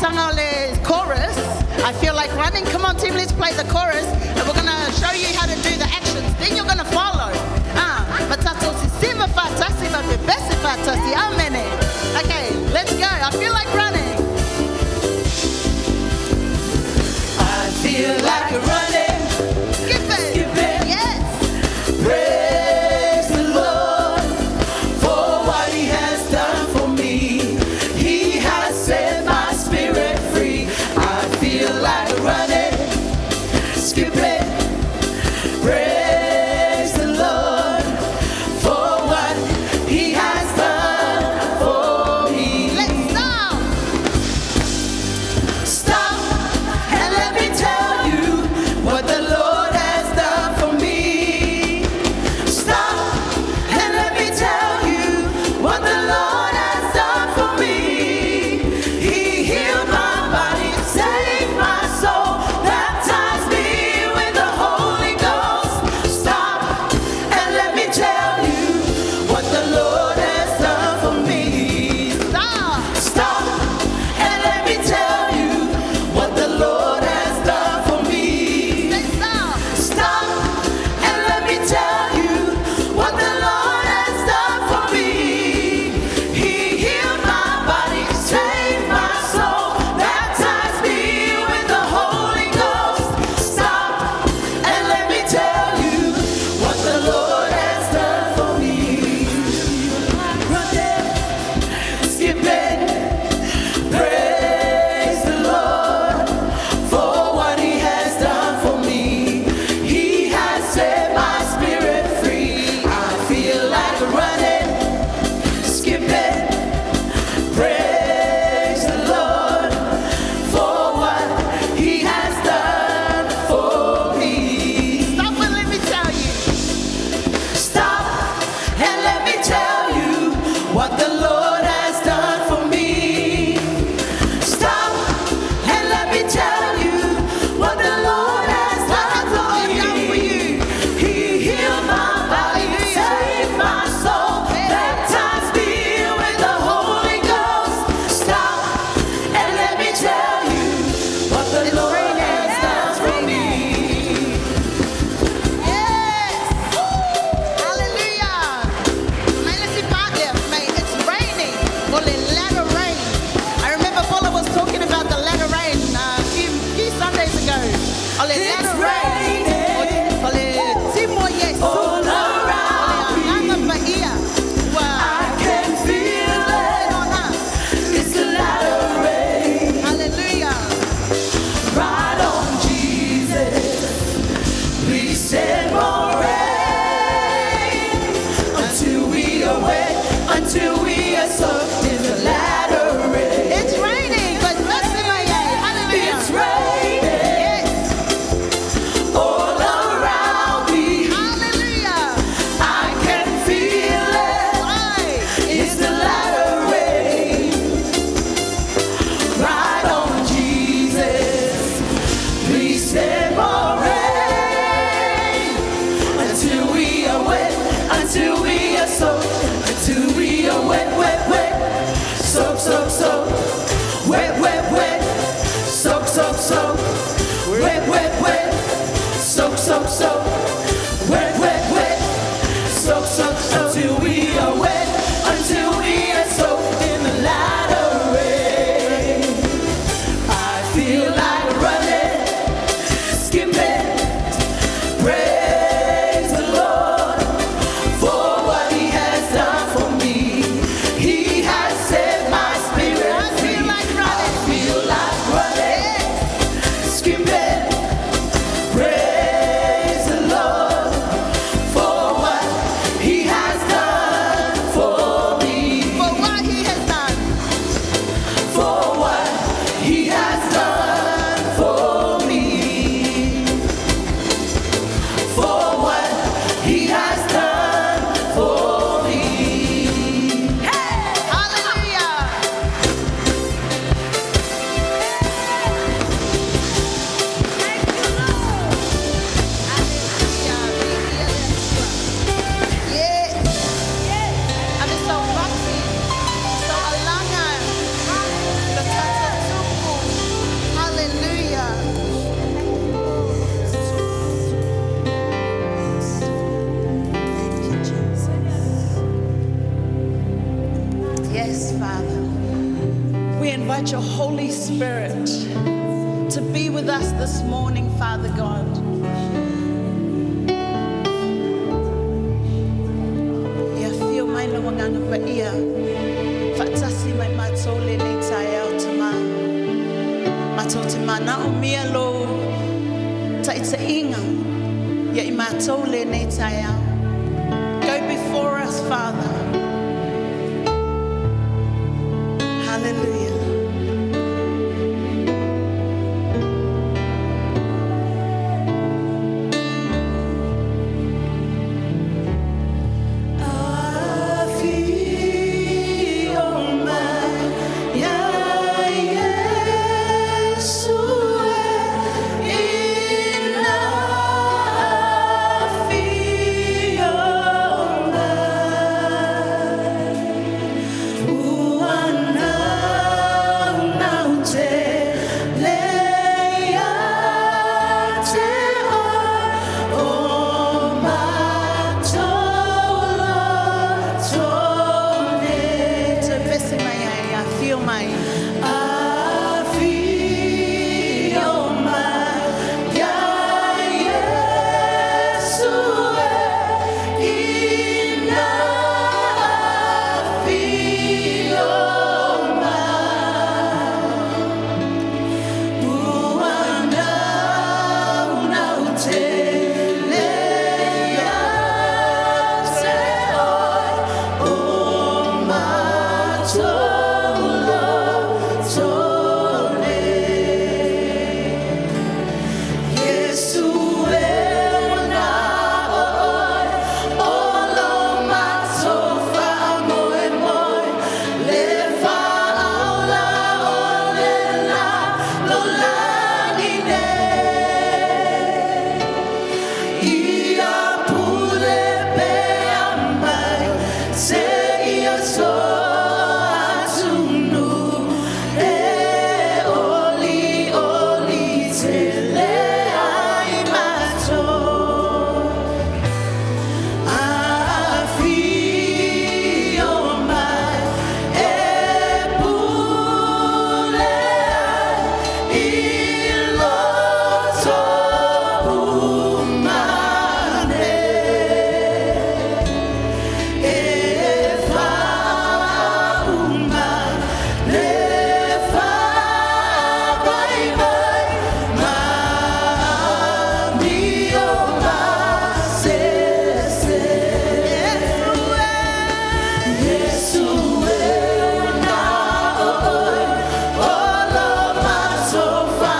amataga o le chorus, "I Feel Like Running." Come on, team, let's play the chorus. And we're gonna show you how to do the actions. Then you're gonna follow. Ah, matato sisima fatasi ma bebesi fatasi. Amene. Okay, let's go. I feel like running. I feel like running. Skip it. Skip it. Yes. Praise the Lord for what He has done for me. He has set my spirit free. I feel like running, skipping. Praise the Lord for what He has done for me. Let's stop. Holy Spirit to be with us this morning, Father God. Ia afio mai lou Agaga Paia, faatasi ma i matou lenei taeao, Tamā. Matou te manaomia lou taitaiga ia i matou lenei taeao. Go before us, Father. Hallelujah. Afio mai ia Iesu e ina afio mai ua naunau tele ia te oe o matou loto nei. Te pese mai ai, afio mai. Afio mai ia Iesu e ina afio mai ua naunau tele ia te oe o matou loto nei. Iesu e na oe o lo matou faamoemoe le faaola o le lalolagi nei. Ia pule pea mai seia so atunuu e olioli tele ai matou. Afio mai e pule ai i loto uma nei. E faauma le faavaivai ma amio masese. Iesu e na oe o lo matou.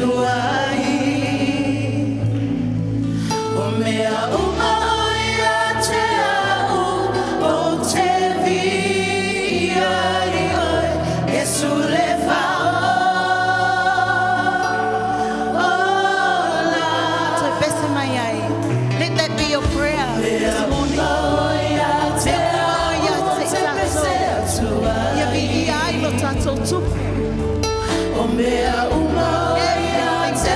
atu ai. O mea uma o ia te au, o te via i oe, Iesu le faaola. So best mai ai. Let that be your prayer this morning. O ia te au, o te pese atu ai. Ia vi ia ai lo tātou tupu. O mea uma o ia te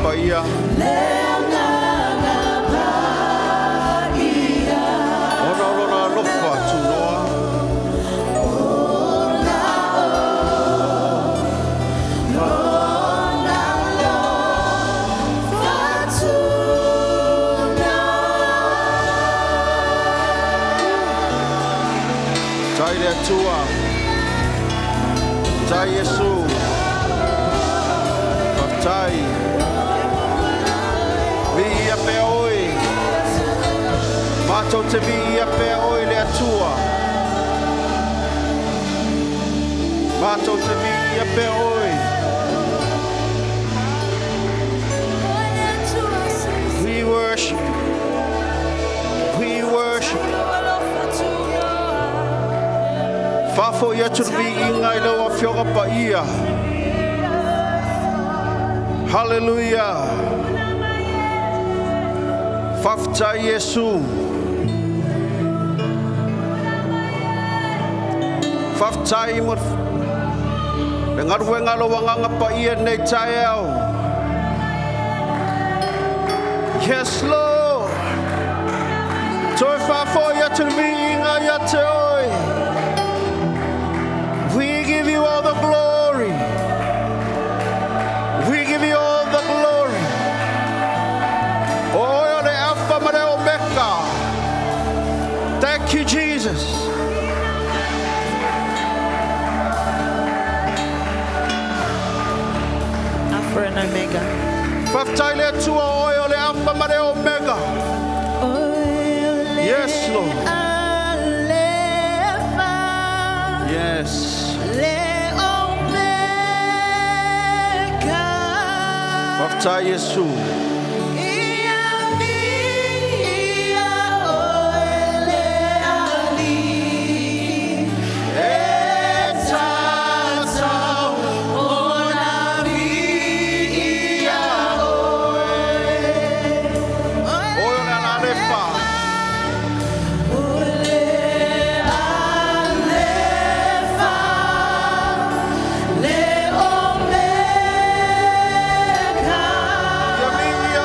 paia. Ona o lona alofa tunoa. Tai le Atua. Tai Iesu. Faafetai. Viia pea oe. Matou te viia pea oe le Atua. Matou te viia pea oe. We worship you. We worship you. Faafoi atu le viiga i lau afioga paia. Hallelujah. Faafetai Iesu. Faafetai mo le galuega lou agaga paia nei taeao. Yes, Lord. Toe faafoi atu le viiga ia te oe. We give you all the glory. We give you all the glory. O oe o le Alpha ma le Omega. Thank you, Jesus. Alpha and Omega. Faafetai le Atua o oe o le Alpha ma le Omega. Yes, Lord. Alefa, Yes. le Omega. Faafetai Iesu. Ia viia oe le Alii. E tatau ona viia oe. Oe o le Alefa. O le Alefa, le Omega. Ia viia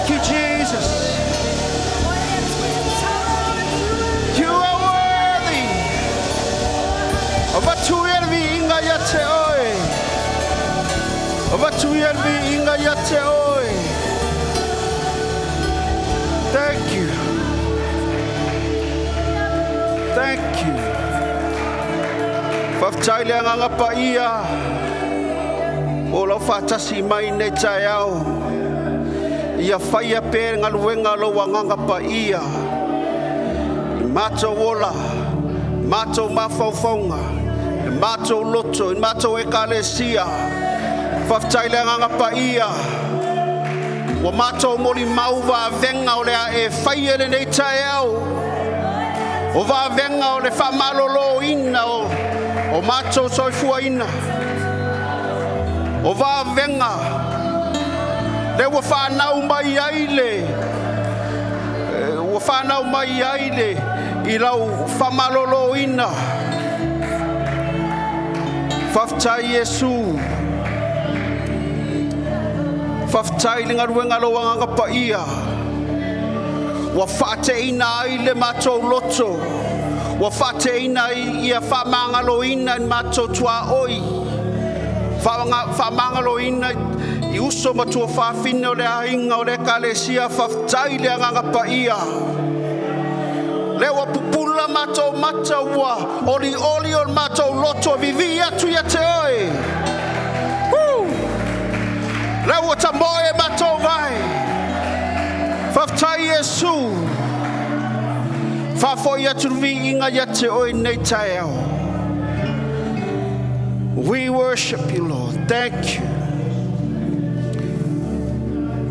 Thank you, Jesus. You are worthy. Avatu ia le viiga ia te oe. Avatu ia le viiga ia te oe. Thank you. Thank you. Faafetai le agaga paia o lau faatasi mai nei taeao. Ia faia pea galuega lou agaga paia. I matou ola, matou mafaufauga, i matou loto, i matou ekalesia. Faafetai le agaga paia. Ua matou molimau vavega o le a e faia lenei taeao. O vavega o le faamaloloina o, o matou soifuaina. O vavega le ua whanau mai ai le ua whanau mai ai le i lau faamaloloina. Faafetai Iesu. Faafetai le galuega lou agaga paia. Ua faateina ai le matou loto. Ua faateina ai ia faamagaloina i matou tuaoi. Faamagaloina i uso ma tuafafine o le aiga o le ekalesia faafetai le agaga paia. Le ua pupula matou mata ua oli oli o le matou loto e vivi atu ia te oe. Woo! Le ua tamoe e matou vai. Faafetai Iesu. Faafoi atu le viiga ia te oe nei taeao. We worship you, Lord. Thank you.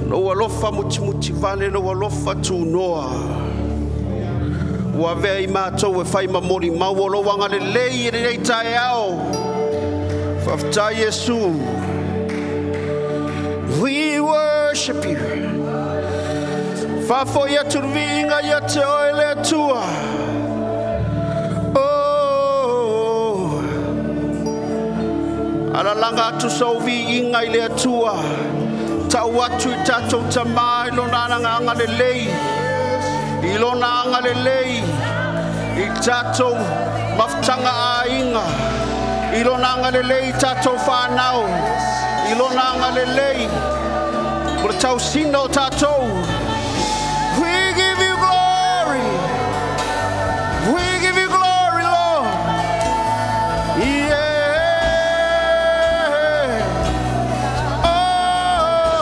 Lou alofa mutimuti vale, lou alofa tunoa. Ua avea i matou e fai ma molimau o lou agalelei i lenei taeao. Faafetai Iesu. We worship you. Faafoi atu le viiga ia te oe le Atua. Oh. Alalaga atu sau viiga i le Atua. Tau atu i tatou tamā i lona agalelei. I lona agalelei. I tatou mafutaga aiga. I lona agalelei i tatou whanau. I lona agalelei. Mo le tausiga o tatou. We give you glory. We give you glory, Lord. Yeah. Oh.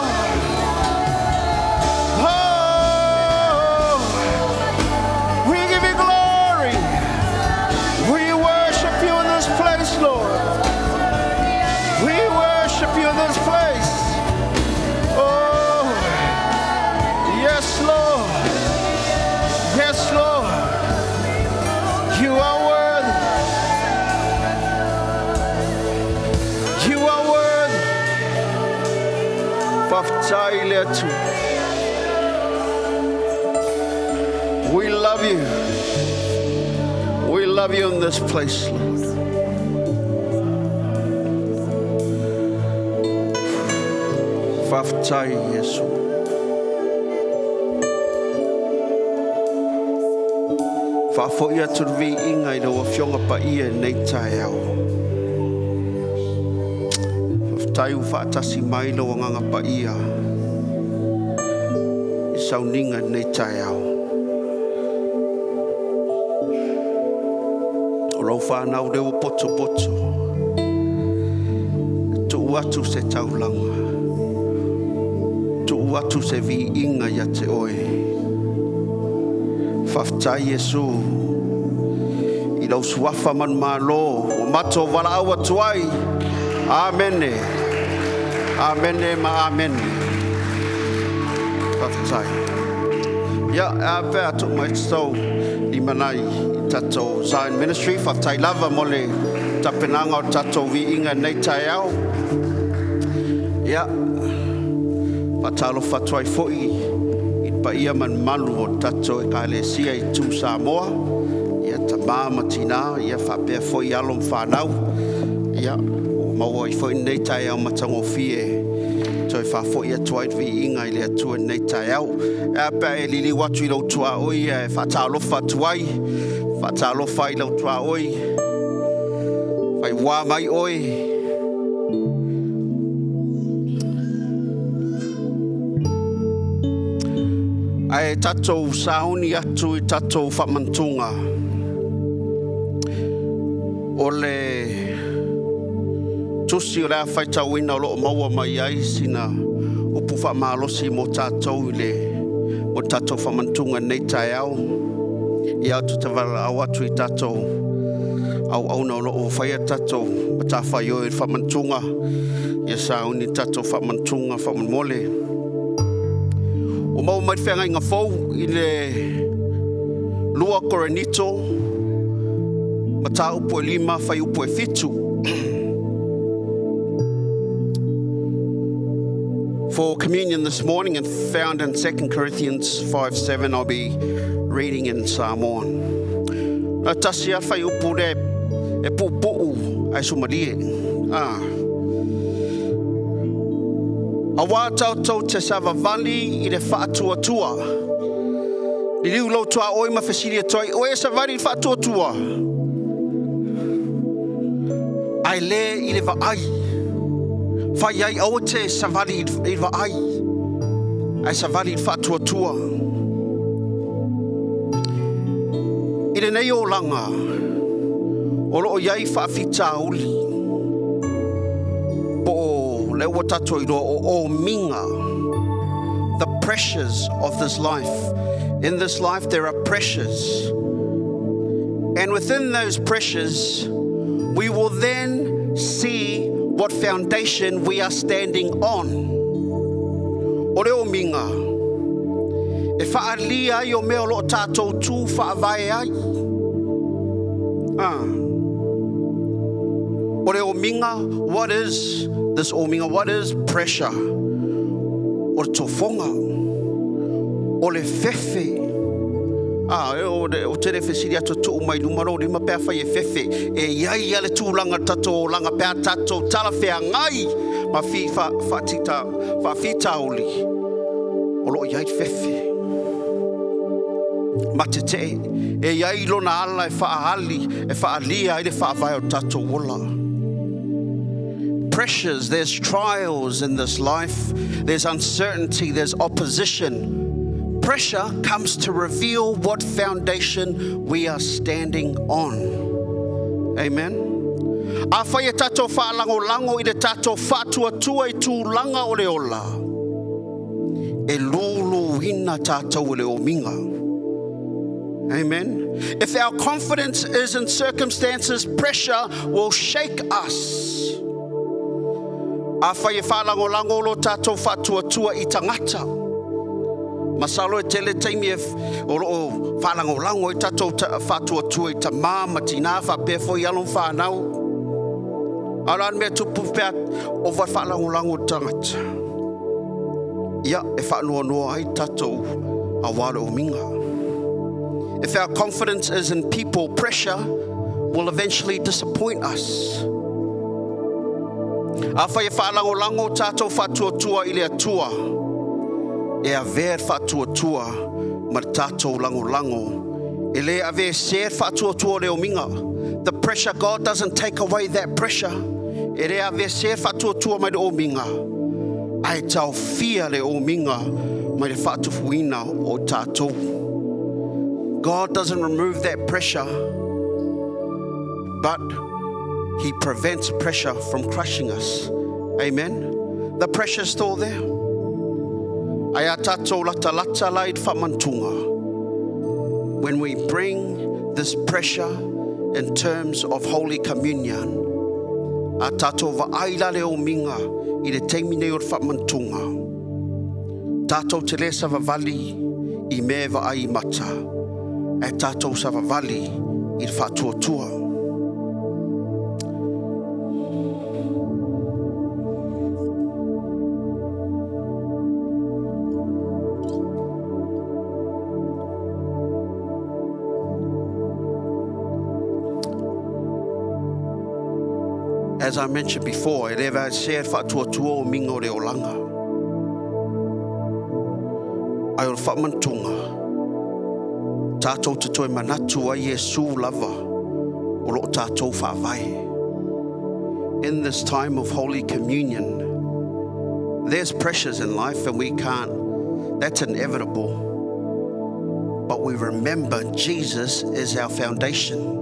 Oh. We give you glory. We worship you in this place, Lord. We worship you in this place. Oh. Yes, Lord. Yes, Lord. You are worthy. You are worthy. Faafetai le Atua. We love you. We love you in this place, Lord. Faafetai Iesu. Faafoi atu le viiga i lau afioga paia i nei taeao. Faafetai ua faatasi mai lau agaga paia i sauniga i nei taeao. O lau whanau le ua poto poto. Tuu atu se taulaga. Tuu atu se viiga ia te oe. Faafetai Iesu. I lau suafa manumalo. Ua matou valaau atu ai. Amene. Amene ma amene. Faafetai. Ia, a pe atu mai tau i manai i tatou Zion Ministry. Faafetai lava mo le tapenaga o tatou viiga nei taeao. Ia, faatalofa atu ai foi i le paia ma le mamalu o tatou ekalesia i tu Samoa. Ia, tamā ma tinā, ia faapea foi alo ma fanau. Ia, ua maua ai foi nei taeao matagofie. Toe faafoi atu ai le viiga i le Atua i lenei taeao. E a pe a e liliu atu i lou tuaoi e faatalofa atu ai, faatalofa ai i lou tuaoi, fai ua mai oe. Ae tatou sauni atu i tatou faamantuga o le tusi o le a faitauina o lo o maua mai ai sina upu faamalosi mo tatou i le mo tatou faamantuga i lenei taeao. Ia ou te valaau atu i tatou auauna o lo o faia tatou matafaioi i le faamantuga, ia sauni tatou faamantuga faamolemole. Ua maua mai le feagaiga fou i le 2 Korinito mataupu e 5 fuaiupu e 7. For communion this morning and found in 2 Corinthians 5:7, I'll be reading in Samoan. Na tasi a fuaiupu le e puupuu ae sumalie. Ah. Auā tatou te savavali i le faatuatua. Liliu lou tuaoi ma fesili atu ai, oe e savali i le faatuatua. Ae le i le vaai. Fai ai aua te savali i le vaai. Ae savali i le faatuatua. I lenei olaga, o loo i ai faafitauli po o le ua tatou iloa o omiga, the pressures of this life. In this life there are pressures, and within those pressures we will then see what foundation we are standing on. O le omiga e faaalia ai o mea o loo tatou tu faavae ai. Ah. O le omiga, what is this omiga? What is pressure? O le tofoga, o le fefe. Ah, o, o te le fesili atu tuu mai luma lo lima pe afai e fefe. E iai a le tulaga tatou olaga pe a tatou talafeagai ma fi fa, faatita, faafitauli o loo iai le fefe. Ma te te e iai lona ala e faaali, e faalia ai le faavae o tatou ola. Pressures, there's trials in this life, there's uncertainty, there's opposition. Pressure comes to reveal what foundation we are standing on. Amen. Afai e tatou faalagolago i le tatou faatuatua i tulaga o le ola, e luluina tatou e le omiga. Amen. If our confidence is in circumstances, pressure will shake us. Afai e faalagolago lo tatou faatuatua i tagata. Masalo e tele taimi e o loo faalagolago i tatou faatuatua i tamā ma tinā faapea foi alo ma fanau. A o le a le mea tupu pe a ova le faalagolago i tagata? Ia, e faanoanoa ai tatou auā le omiga. If our confidence is in people, pressure will eventually disappoint us. Afai e faalagolago tatou faatuatua i le Atua, e avea le faatuatua ma le tatou lagolago. E le aveesea le faatuatua o le omiga. The pressure, God doesn't take away that pressure. E le aveesea le faatuatua mai le omiga, ae taofia le omiga mai le faatufuina o tatou. God doesn't remove that pressure, but He prevents pressure from crushing us. Amen. The pressure's still there. Ae a tatou latalata la i le faamantuga. When we bring this pressure in terms of Holy Communion, a tatou vaai la le omiga i le taimi nei o le faamantuga, tatou te le savavali i mea e vaai i mata, ae tatou savavali i le faatuatua. As I mentioned before, e le aveesea le faatuatua omiga o le olaga. Ae o le faamanatuga, tatou te toe manatu ai Iesu lava o lo o tatou faavae. In this time of Holy Communion, there's pressures in life and we can't, that's inevitable. But we remember Jesus is our foundation.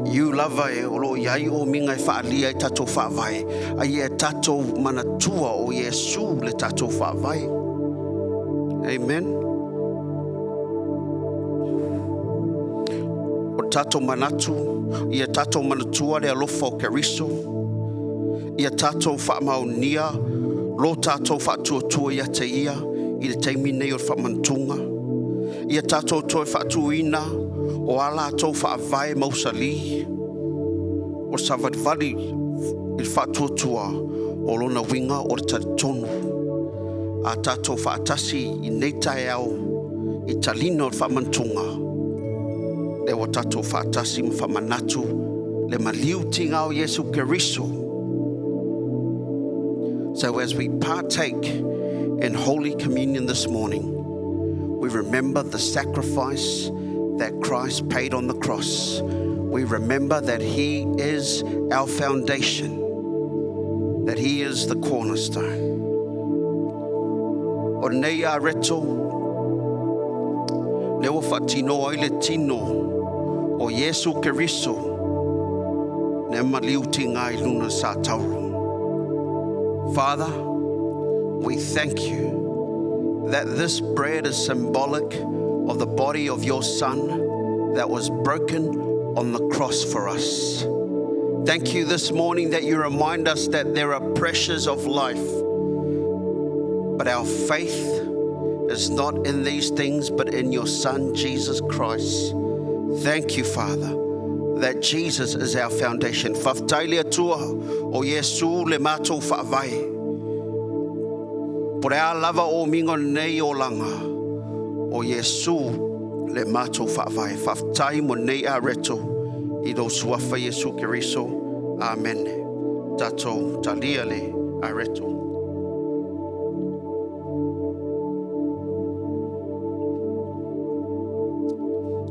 Iu lava e o lo o i ai omiga e faaalia ai tatou faavae, a ia tatou manatua o Iesu le tatou faavae. Amen. O tatou manatu, ia tatou manatua le alofa o Keriso, ia tatou faamaonia lo tatou faatuatua ia te ia i le taimi nei o le faamanatuga. Ia tatou toe faatuina o a latou faavae mausali o le savalivali i le faatuatua o lona uiga o le talitonu. A tatou faatasi i nei taeao i talina o le faamanatuga, le ua tatou faatasi ma faamanatu le maliu tiga o Iesu Keriso. So as we partake in Holy Communion this morning, we remember the sacrifice that Christ paid on the cross. We remember that He is our foundation, that He is the cornerstone. O nei areto, le ua faatino ai le tino o Iesu Keriso, ne maliu tiga i luna sa tauro. Father, we thank you that this bread is symbolic of the body of your Son that was broken on the cross for us. Thank you this morning that you remind us that there are pressures of life, but our faith is not in these things, but in your Son, Jesus Christ. Thank you, Father, that Jesus is our foundation. Faafetai le Atua o Iesu le matou faavae. Po le a lava omiga nei olaga o Iesu le matou faavae. Faafetai mo nei areto i lou suafa Iesu Keriso. Amen. Tatou talia le areto.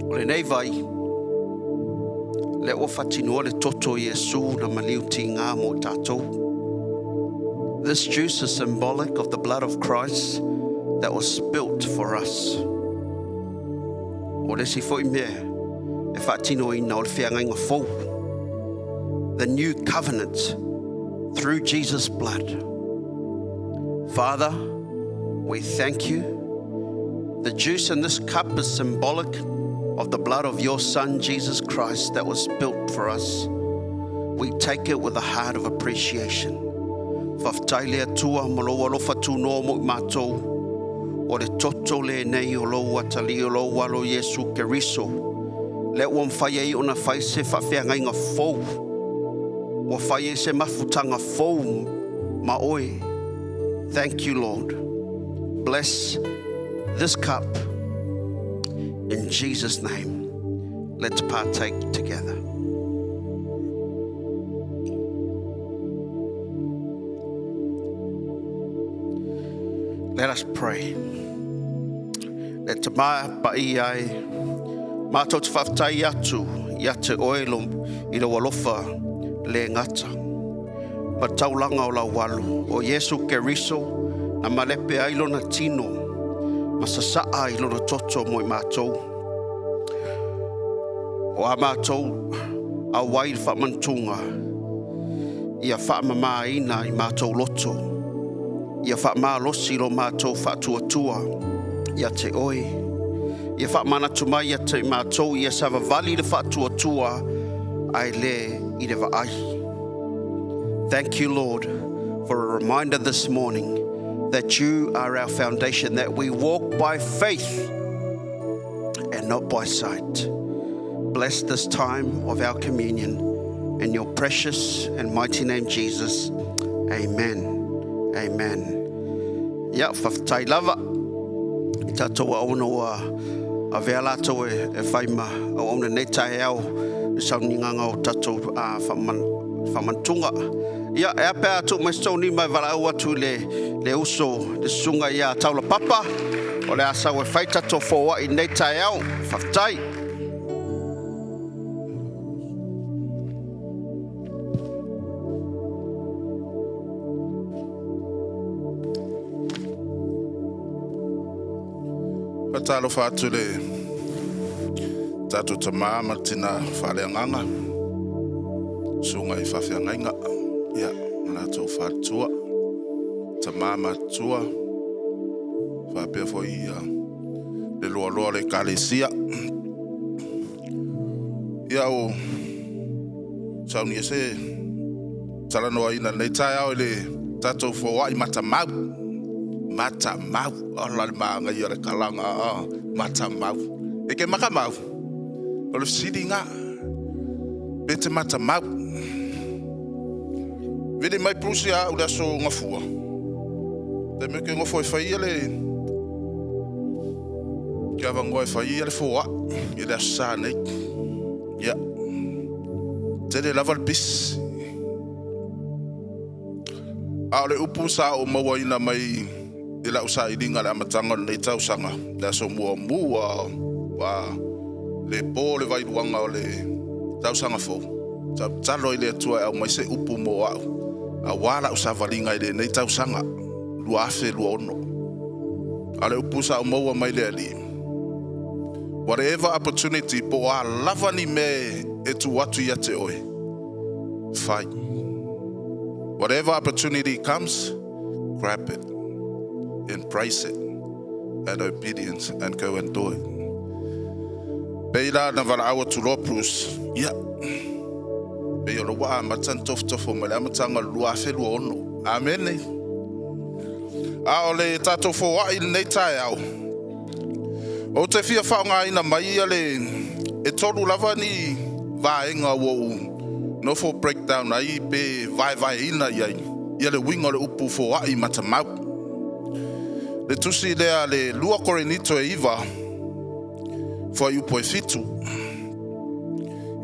O lenei vai, le ua faatinoa le toto o Iesu na maliu tiga mo tatou. This juice is symbolic of the blood of Christ that was spilt for us. O le isi foi mea e faatinoina o le feagaiga fou. The new covenant through Jesus' blood. Father, we thank you. The juice in this cup is symbolic of the blood of your Son, Jesus Christ, that was spilt for us. We take it with a heart of appreciation. Faafetai le Atua mo lou alofa tunoa mo i matou. O le toto le nei o lou atalii o lou alo Iesu Keriso. Le ua mafai ai ona fai se faafeagaiga fou. Ua fai ai se mafutaga fou ma oe. Thank you, Lord. Bless this cup in Jesus' name. Let's partake together. Let us pray. Le Tama Paia e, matou te faafetai atu ia te oe i lou alofa le gata. Ma taulaga o lau alo, o Iesu Keriso, na malepe ai lona tino, ma sasaa i lona toto mo i matou. O a matou auai i le faamanatuga, ia faamamaina i matou loto, ia faamalosi lo matou faatuatua ia te oe. Ia faamanatu mai ia te matou ia savavali le faatuatua ae le i le vaai. Thank you, Lord, for a reminder this morning that you are our foundation, that we walk by faith and not by sight. Bless this time of our communion in your precious and mighty name, Jesus. Amen. Amen. Ia, faafetai lava. I tatou auauna ua avea latou e fai ma auauna nei taeao i saunigaga o tatou Faamanatuga. Ia, e a pe a tuu mai se tou nima e valaau atu i le, le uso, le susuga ia Taulapapa, o le a sau e fai tatou foai i lenei taeao. Faafetai. Faatalofa atu i le tatou tama ma le tina faaleagaga, susuga i faafeagaiga, ia, ma latou faletua, tama matutua, faapea foi ia le loaloa o le ekalesia. Ia, o saunia se talanoaina i lenei taeao i le tatou foai matamau. Matamau, ola le manaia o le kalaga, matamau. E ke makamau, o le fesili lena, pe te matamau. Vili mai Bruce ia au i le aso Gafua, taimi ou te nofo e fai le ke avanoa e fai le foai i le Aso Sa nei. Ia, tele lava le pisi. A o le upu sa ou mauaina mai i lau sailiga i le amataga o lenei tausaga, le aso muamua wa le po le vailuaga o le tausaga fou, sa ou tatalo ai i le Atua e aumai se upu mo au, aua lau savaliga i lenei tausaga 2026. A o le upu sa ou maua mai le Alii, whatever opportunity po o a lava ni mea e tuu atu ia te oe, fai. Whatever opportunity comes, grab it, embrace it, and obedience, and go and do it. Pei la na valaau atu loa Bruce, ia, pei o lo ua amata na tofotofo mai le amataga o le 2026. Amene. A o le tatou foai i lenei taeao, ou te fia faaaogaina mai ia le e tolu lava ni vaega ua ou nofo breakdown ai pe vaevaeina i ai ia le uiga o le upu foai matamau. Le tusi lea le 2 Korinito e 9, fuaiupu e 7.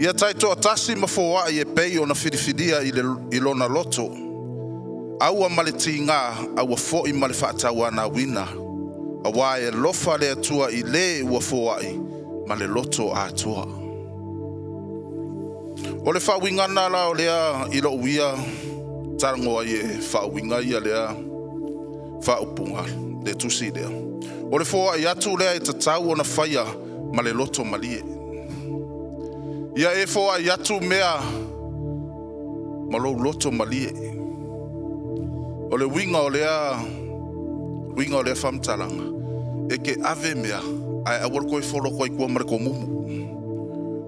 Ia taitoatasi ma foai e pei ona filifilia i, le, i lona loto. Aua ma le tiga, aua foi ma le faatauanauina. Auā e alofa le Atua i le ua foai ma le loto atoa. O le faauigaga la o lea i lou ia talanoa ai e faauiga ia lea faaupuga le tusi lea. O le foai atu lea e tatau ona faia ma le loto malie. Ia e foai atu mea ma lou loto malie. O le uiga o lea uiga o lea faamatalaga, e ke ave mea ae aua le toe folo atu ai tua ma le tomumu.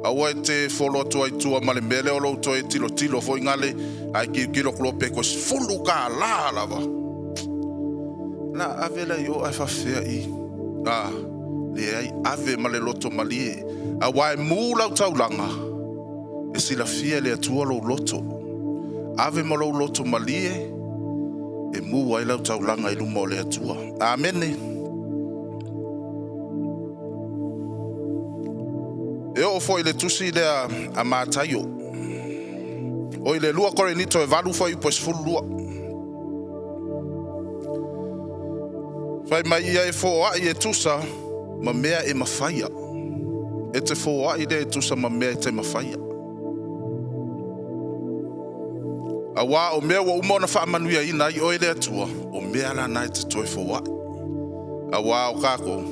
Aua e te folo atu ai tua ma le mea lea o lou toe tilotilo foi gale ae tilotilo atu loa pe toe $10 lava. Na ave la i o ae faafefea i. A, leai, ave ma le loto malie. Auā e mu lau taulaga, e silafia e le Atua lou loto. Ave ma lou loto malie, e mu ai lau taulaga i luma o le Atua. Amene. E oo foi le tusi lea a Mataio. O i le 2 Korinito e 8 fuaiupu e 12. Fai mai ia e foai e tusa ma mea e mafaia. E te foai lea e tusa ma mea e te mafaia. Auā o mea ua uma ona faamanuiaina ai oe le Atua, o mea la na e te toe foai. Auā o kākou,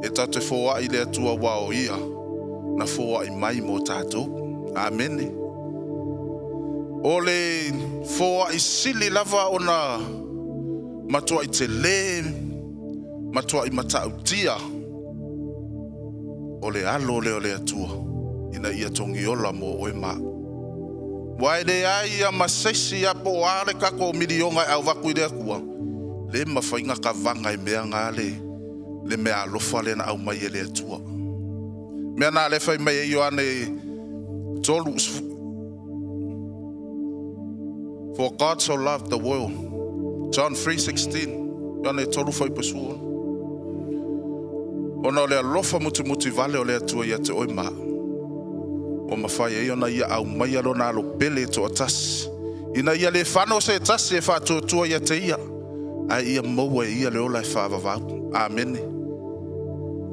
e tatou te foai i le Atua ua o ia na foai mai mo tātou. Amene. O le foai sili lava ona matuai tele, matuai matautia, o le alo lea o le Atua, ina ia togiola mo oe ma au. Ua e leai ia ma se isi a po o a le tatou miliona e avatu i le Atua, le mafai ona kavaga e mea na le, le mea alofa lea na aumai e le Atua. Mea na le fai mai e Ioane 3. For God so loved the world. John 3:16. Ioane 3 fuaiupu e 16. Ona o le alofa mutimuti vale o le Atua ia te oe ma au. Ua mafai ai ona Ia aumaia Lona Alo pele e toatasi, ina ia le fano se tasi e faatuatua ia te Ia, ae ia maua e ia le ola e faavavau. Amene.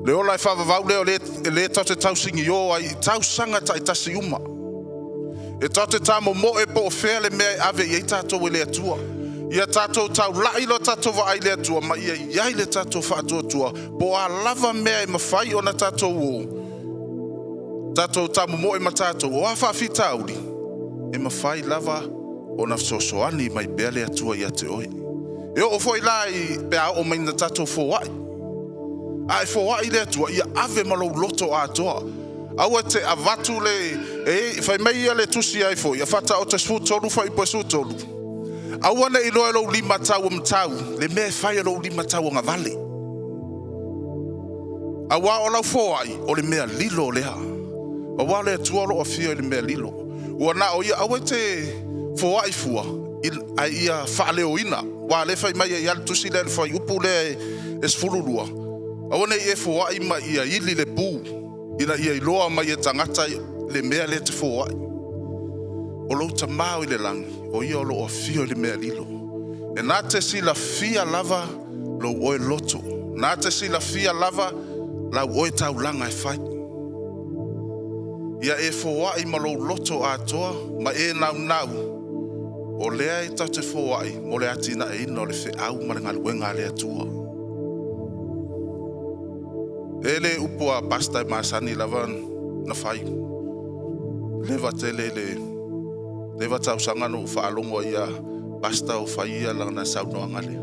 Le ola e faavavau lea o le, le tatou te tausigiō ai i tausaga taitasi uma. E tatou te tamomoe po o fea le mea e ave i ai tatou e le Atua. Ia tatou taulai lo tatou vaai i le Atua ma ia i ai le tatou faatuatua po o a lava mea e mafai ona tatou o, tatou tamomoe ma tatou, o a faafitauli, e mafai lava ona fesoasoani mai pea le Atua ia te oe. E oo foi la i pe a oo mai ina tatou foai. A e foai le Atua, ia ave ma lou loto atoa. Aua e te avatu le e fai mai ia le tusi ai foi, a Faataoto 13 fuaiupu 13. Aua ne i iloa e lou lima tauamatau le mea e fai e lou lima tauagavale. Auā o lau foai, o le mea lilo lea. Auā o le Atua o lo o afio i le mea lilo. Ua na o ia, aua e te foai fua, ae ia faaleoina. Aua o lea e fai mai ai lava le tusi lea i le fuaiupu lea e 12, aua ne i e foai ma ia ili le pu, ina ia iloa mai e tagata le mea lea e te foai. O lou Tama o i le lagi, o ia o lo o afio i le mea lilo. E na te silafia lava lou oe loto, na te silafia lava lau oe taulaga e fai. Ia e foai ma lou loto atoa ma e naunau, o lea e tatou te foai mo le atinaeina o le feau ma le galuega a le Atua. E le upu a pastor e masani lava na fai. Leva tele le leva tausaga na ou faalogo ai ia pastor o fai ia lana saunoaga lea.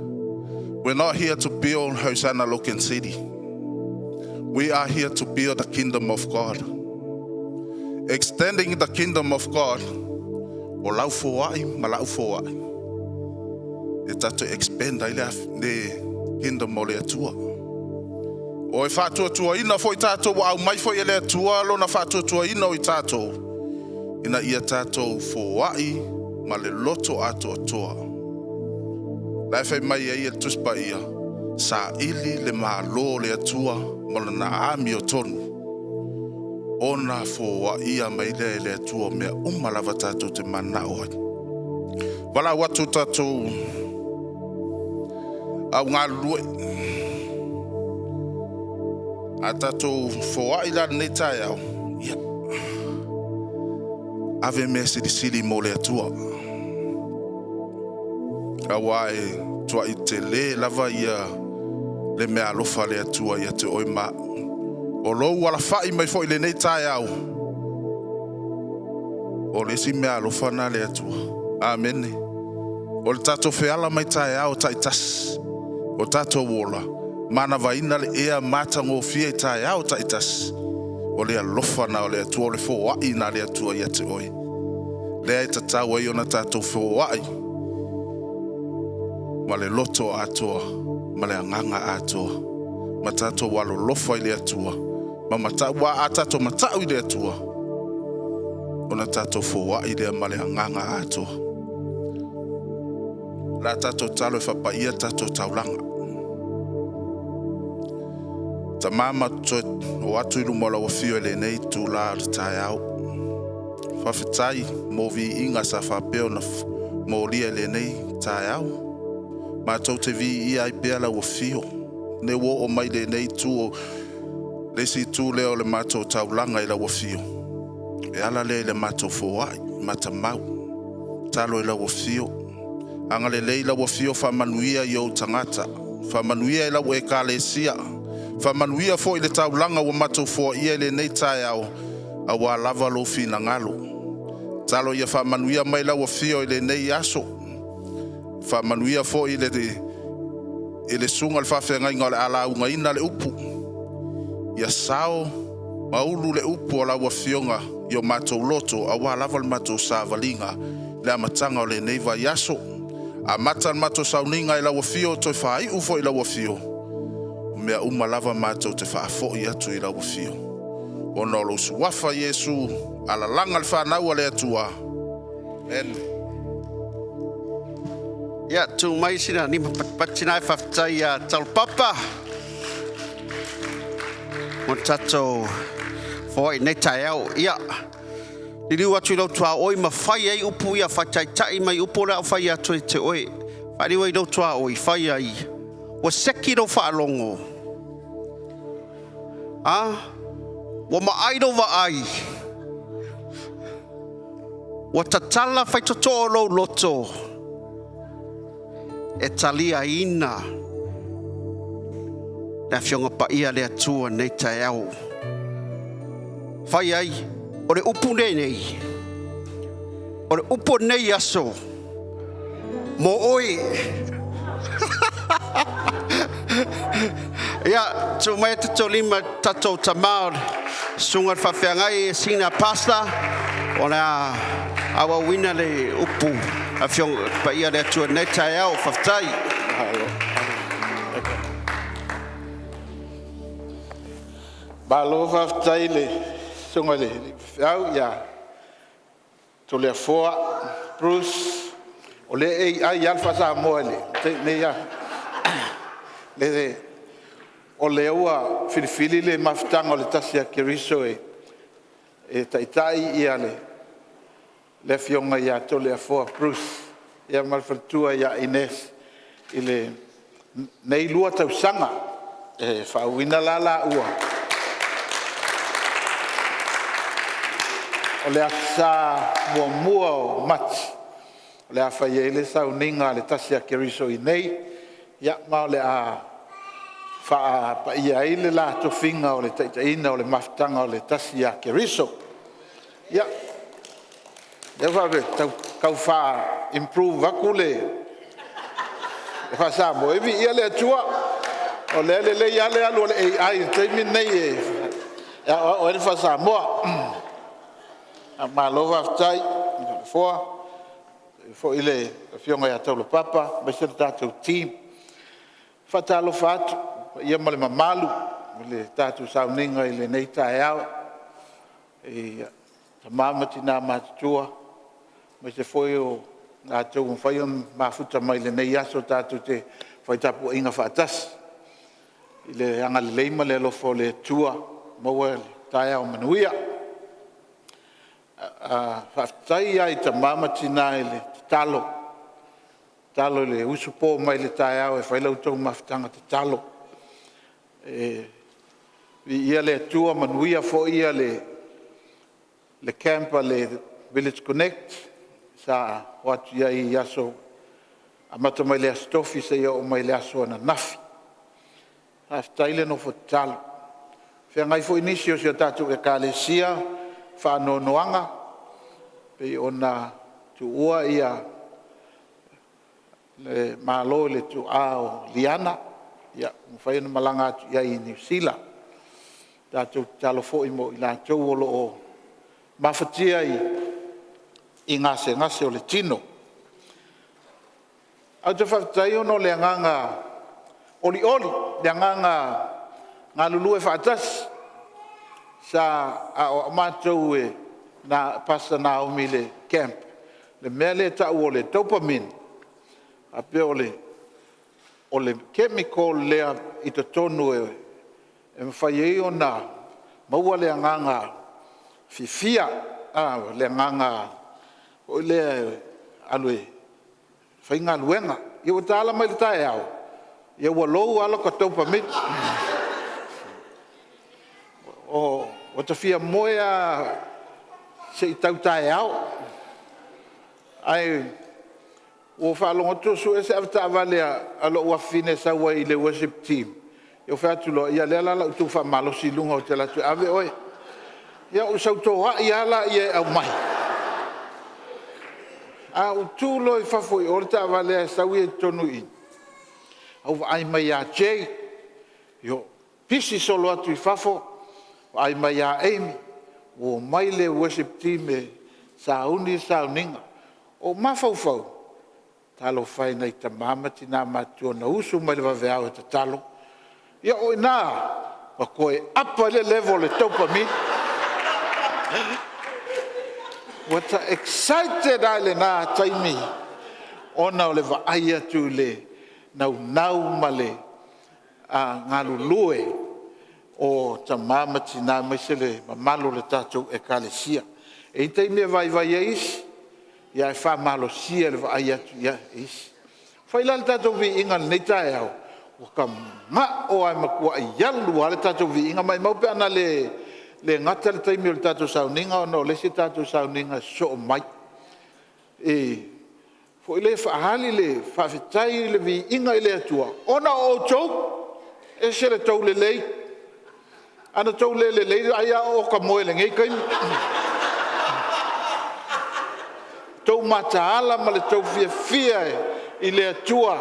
We're not here to build Hosanna Logan City. We are here to build the kingdom of God. Extending the kingdom of God, o lau foai ma lau foai. E tatou expand ai le, le kingdom o le Atua. O e faatuatuaina foi tatou ua aumai foi e le Atua lona faatuatuaina o i tatou, ina ia tatou foai ma le loto atoatoa. La e fai mai ai e le Tusi Paia, saili le Malo o le Atua ma lona amiotonu, ona foaia mai lea e le Atua o mea uma lava tatou te mananao ai. Valaau atu tatou au galulue. A tatou foai la lenei taeao, ia, ave mea silisili mo le Atua. Auā e tuai tele lava ia le mea alofa a le Atua ia te oe ma au. O lou alafai mai foi i lenei taeao, o le isi mea alofa na le Atua. Amene. O le tatou feala mai taeao taitasi, o tatou ola, manavaina le ea matagofie i taeao taitasi, o le alofa na o le Atua, o le foai na le Atua ia te oe. Lea e tatau ai ona tatou foai ma le loto atoa, ma le agaga atoa, ma tatou alolofa i le Atua, ma matau, ua a tatou matau i le Atua, ona tatou foai lea ma le agaga atoa. La tatou talo e fapaia tatou taulaga. Tama ma toe o atu i luma o lau afio i lenei itulā o le taeao. Faafetai mo viiga sa faapea ona molia i lenei taeao. Matou te viia ai pea lau afio. Ne ua oo mai lenei itu o le isi itu lea o le matou taulaga i lau afio. E ala lea i le matou foai, matamau. Talo i lau afio. Agalelei lau afio faamanuia i ou tagata. Faamanuia i lau ekalesia. Faamanuia foi i le taulaga ua matou foaia i lenei taeao, auā lava lou finagalo. Talo ia faamanuia mai lau afio i lenei aso. Faamanuia foi i le i le susuga i le faafeagaiga o le a laugaina le upu. Ia sao ma ulu le upu a lau afioga i o matou loto, auā lava le matou savaliga le amataga o lenei vaiaso. Amata le matou sauniga i lau afio, toe faaiu foi i lau afio. O mea uma lava matou te faafoi atu i lau afio. Ona o lou suafa Iesu, alalaga le fanau a le Atua. Amen. Ia, tu mai sina nima patipati na e faafetai ia Talopapa. Mo tatou foai nei taeao. Ia, Liliu atu i lou tuaoi ma fai ai upu ia faataitai mai upu o le a ou fai atu ia te oe. Faaliu ai i lou tuaoi, fai ai, ua seki lou faalogo. A? Ua maai lou vaai. Ua tatala faitotoa lou loto e taliaina le Afioga Paia a le Atua nei taeao. Fai ai, o le upu nei, o le upu o nei aso, mo oe. Ia, tuu mai tatou lima tatou tamā o le susuga le faafeagai e senior pastor o le a auauina le upu Afioga Paia le Atua nei taeao. Faafetai. Malo faafetai i le susuga i le Feau ia Toleafoa Bruce. O lea e AI lava le faa-Samoa i le taimi nei a. O lea ua filifili le mafutaga o le Tasi a Keriso e taitai le Afioga ia Toleafoa Bruce ma le faletua ia Ines i lenei 2 tausaga. E faauuina la laua o le Aso Sa 1 o Mati o le a fai ai le sauniga a le Tasi a Keriso i inei ma o le a faapaia ai le la tofiga o le taitaiina o le mafutaga o le Tasi a Keriso. Ia, lea ua faapea e tau faa-improve atu le faa-Samoa, ia viia le Atua o lea e lelei lava le alu a le AI i le taimi lenei e aoao ai le faa-Samoa. Malo faafetai Toleafoa faapea foi le Afioga ia Taulapapa aemaise le tatou team. E faatalofa atu i le paia ma le mamalu o le tatou sauniga i lenei taeao i tama ma tina matutua aemaise foi o i latou ua mafai ona mafuta mai i lenei aso tatou te fai tapuaiga faatasi i le agalelei ma le alofa o le Atua, maua le taeao manuia. Faafetai lava i tama ma tina i le tatalo, tatalo i le usupo mai i le taeao e fai la outou mafutaga tatalo. Viia le Atua, manuia foi le camp a le Village Connect sa o atu i ai i aso amata mai le Aso Tofi seia oo mai le aso ananafi. Faafetai le nofo tatalo. Feagai foi nisi o si a tatou Ekalesia ma faanoanoaga pei ona tuua le Malo i le tuaa o Liana ua mafai ona malaga atu i ai i Niu Sila. Tatou tatalo foi mo i latou o lo o mafatia i gasegase o le tino. Ae ou te faafetai ona o le agaga olioli, le agaga galulue faatasi. Sa aoao matou e Pastor Naomi i le camp le mea lea e tau o le dopamine, faapea o le chemical lea i totonu e mafai ai ona maua le agaga fiafia, le agaga foi lea e alu e fai galuega. Ia ua ta ala mai i le taeao, ua lou lava lota dopamine. Ua ta fia moe lava se i tau taeao. Ae ua ou faalogo atu o sue se avetaavale a lou afafine e sau ai i le worship team, ou fai atu loa, ia o lea la o le a ou tu faamalosi i luga ou te alu atu e ave oe. Ia ou sau toai lava lea e aumai, ae ou tu loa i fafo i o le taavale ae sau ia i totonu i i, ou vaai mai ia Jay, pisi solo atu i fafo, vaai mai ia Amy ua omai le worship team e sauni le sauniga. Ou mafaufau, talofa e i nai tama ma tina matutua na usu mai le vaveao e tatalo. Ia o i ina na toe up ai le level o le dopamine. Ua ta excited lava i lena taimi ona o le vaai atu i le naunau ma le galulue o tama ma tina aemaise le mamalu o le tatou Ekalesia. E i ai taimi e vaivai ai isi, ae faamalosia e le vaai atu i isi. Ua fai la le tatou viiga i lenei taeao, ua ta manao lava e matuai alu lava le tatou viiga. Maumau pe ana le gata le taimi o le tatou sauniga ona o le isi tatou sauniga e sosoo mai foi lea e faaali le faafetai i le viiga i le Atua ona o outou. E ese le tou lelei. Ana outou le lelei ai lava o oka moe i lenei taimi. Le tou mataala ma le tou fiafia i le Atua e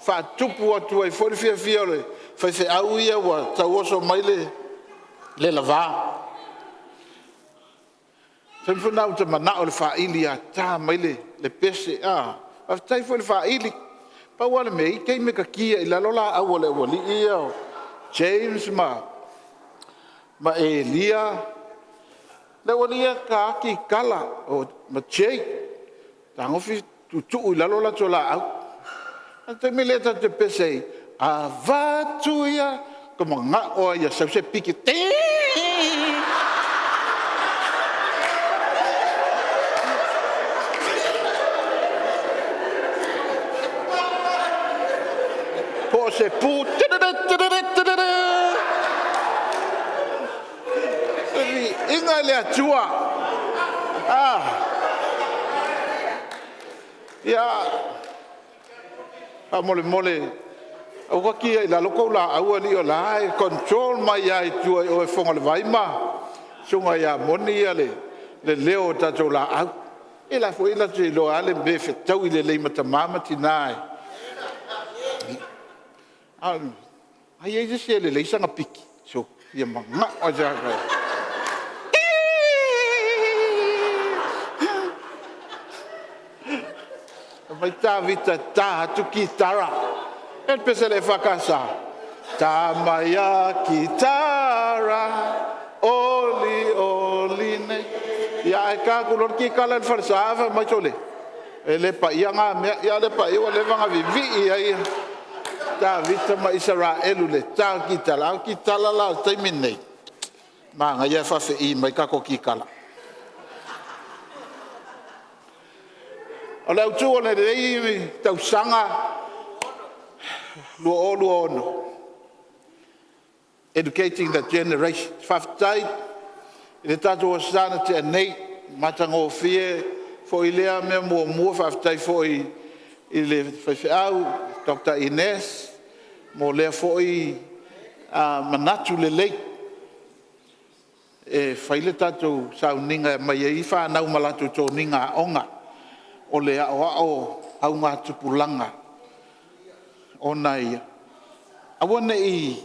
faatupu atu ai foi le fiafia o le faifeau ia ua tauoso mai le lava. O le taimi foi lena ou te manao e faili ia ta mai le pese a. Faafetai foi le faili. Pau lava le mea, e i ai taimi e ta ki ai i lalo laau a le aualii ia o James ma Elia, le aualii ia e ta lava kikala ma Jay, fetagofi tuutuu i lalo latou laau. A o le taimi lea tatou te pese ai, avatu ia, ua ta manao lava ia sau se piki, teii. Po o se pu, tululu. Viiga i le Atua. Ia, faamolemole aua ta ki i lalo tou laau alii o la e control mai lava i tua i o e Fogalevai ma le Susuga ia Moni le leo o tatou laau. Ia o la e foi latou te iloa lava le mea e fetaui lelei ma tama ma tina. A i ai se isi e lelei sana piki, se ua ta fia manao lava e ii. Fai mai Tavita e ta atu kitara. E a le pese a le EFKS? Ta mai a kitara olioli nei. Ia ae ta atu loa le kitara i le falesa ae fai mai, sole, e le paia na mea. A o le paia ua leva ona vivii ai Tavita ma Isaraelu i le ta o le kitara, a o kitara la o le taimi lenei, manaia ae faafeī mai tatou kitara. O le autu o lenei tausaga 2026, educating the generation. Faafetai i le tatou Aso Sa na tea nei, matagofie foi lea mea muamua. Faafetai foi i le faifeau Dr. Ines mo lea foi manatu lelei e fai le tatou sauniga e aumai ai fanau ma latou toniga aoga. O le aoao o augatupulaga ona ia aua ne i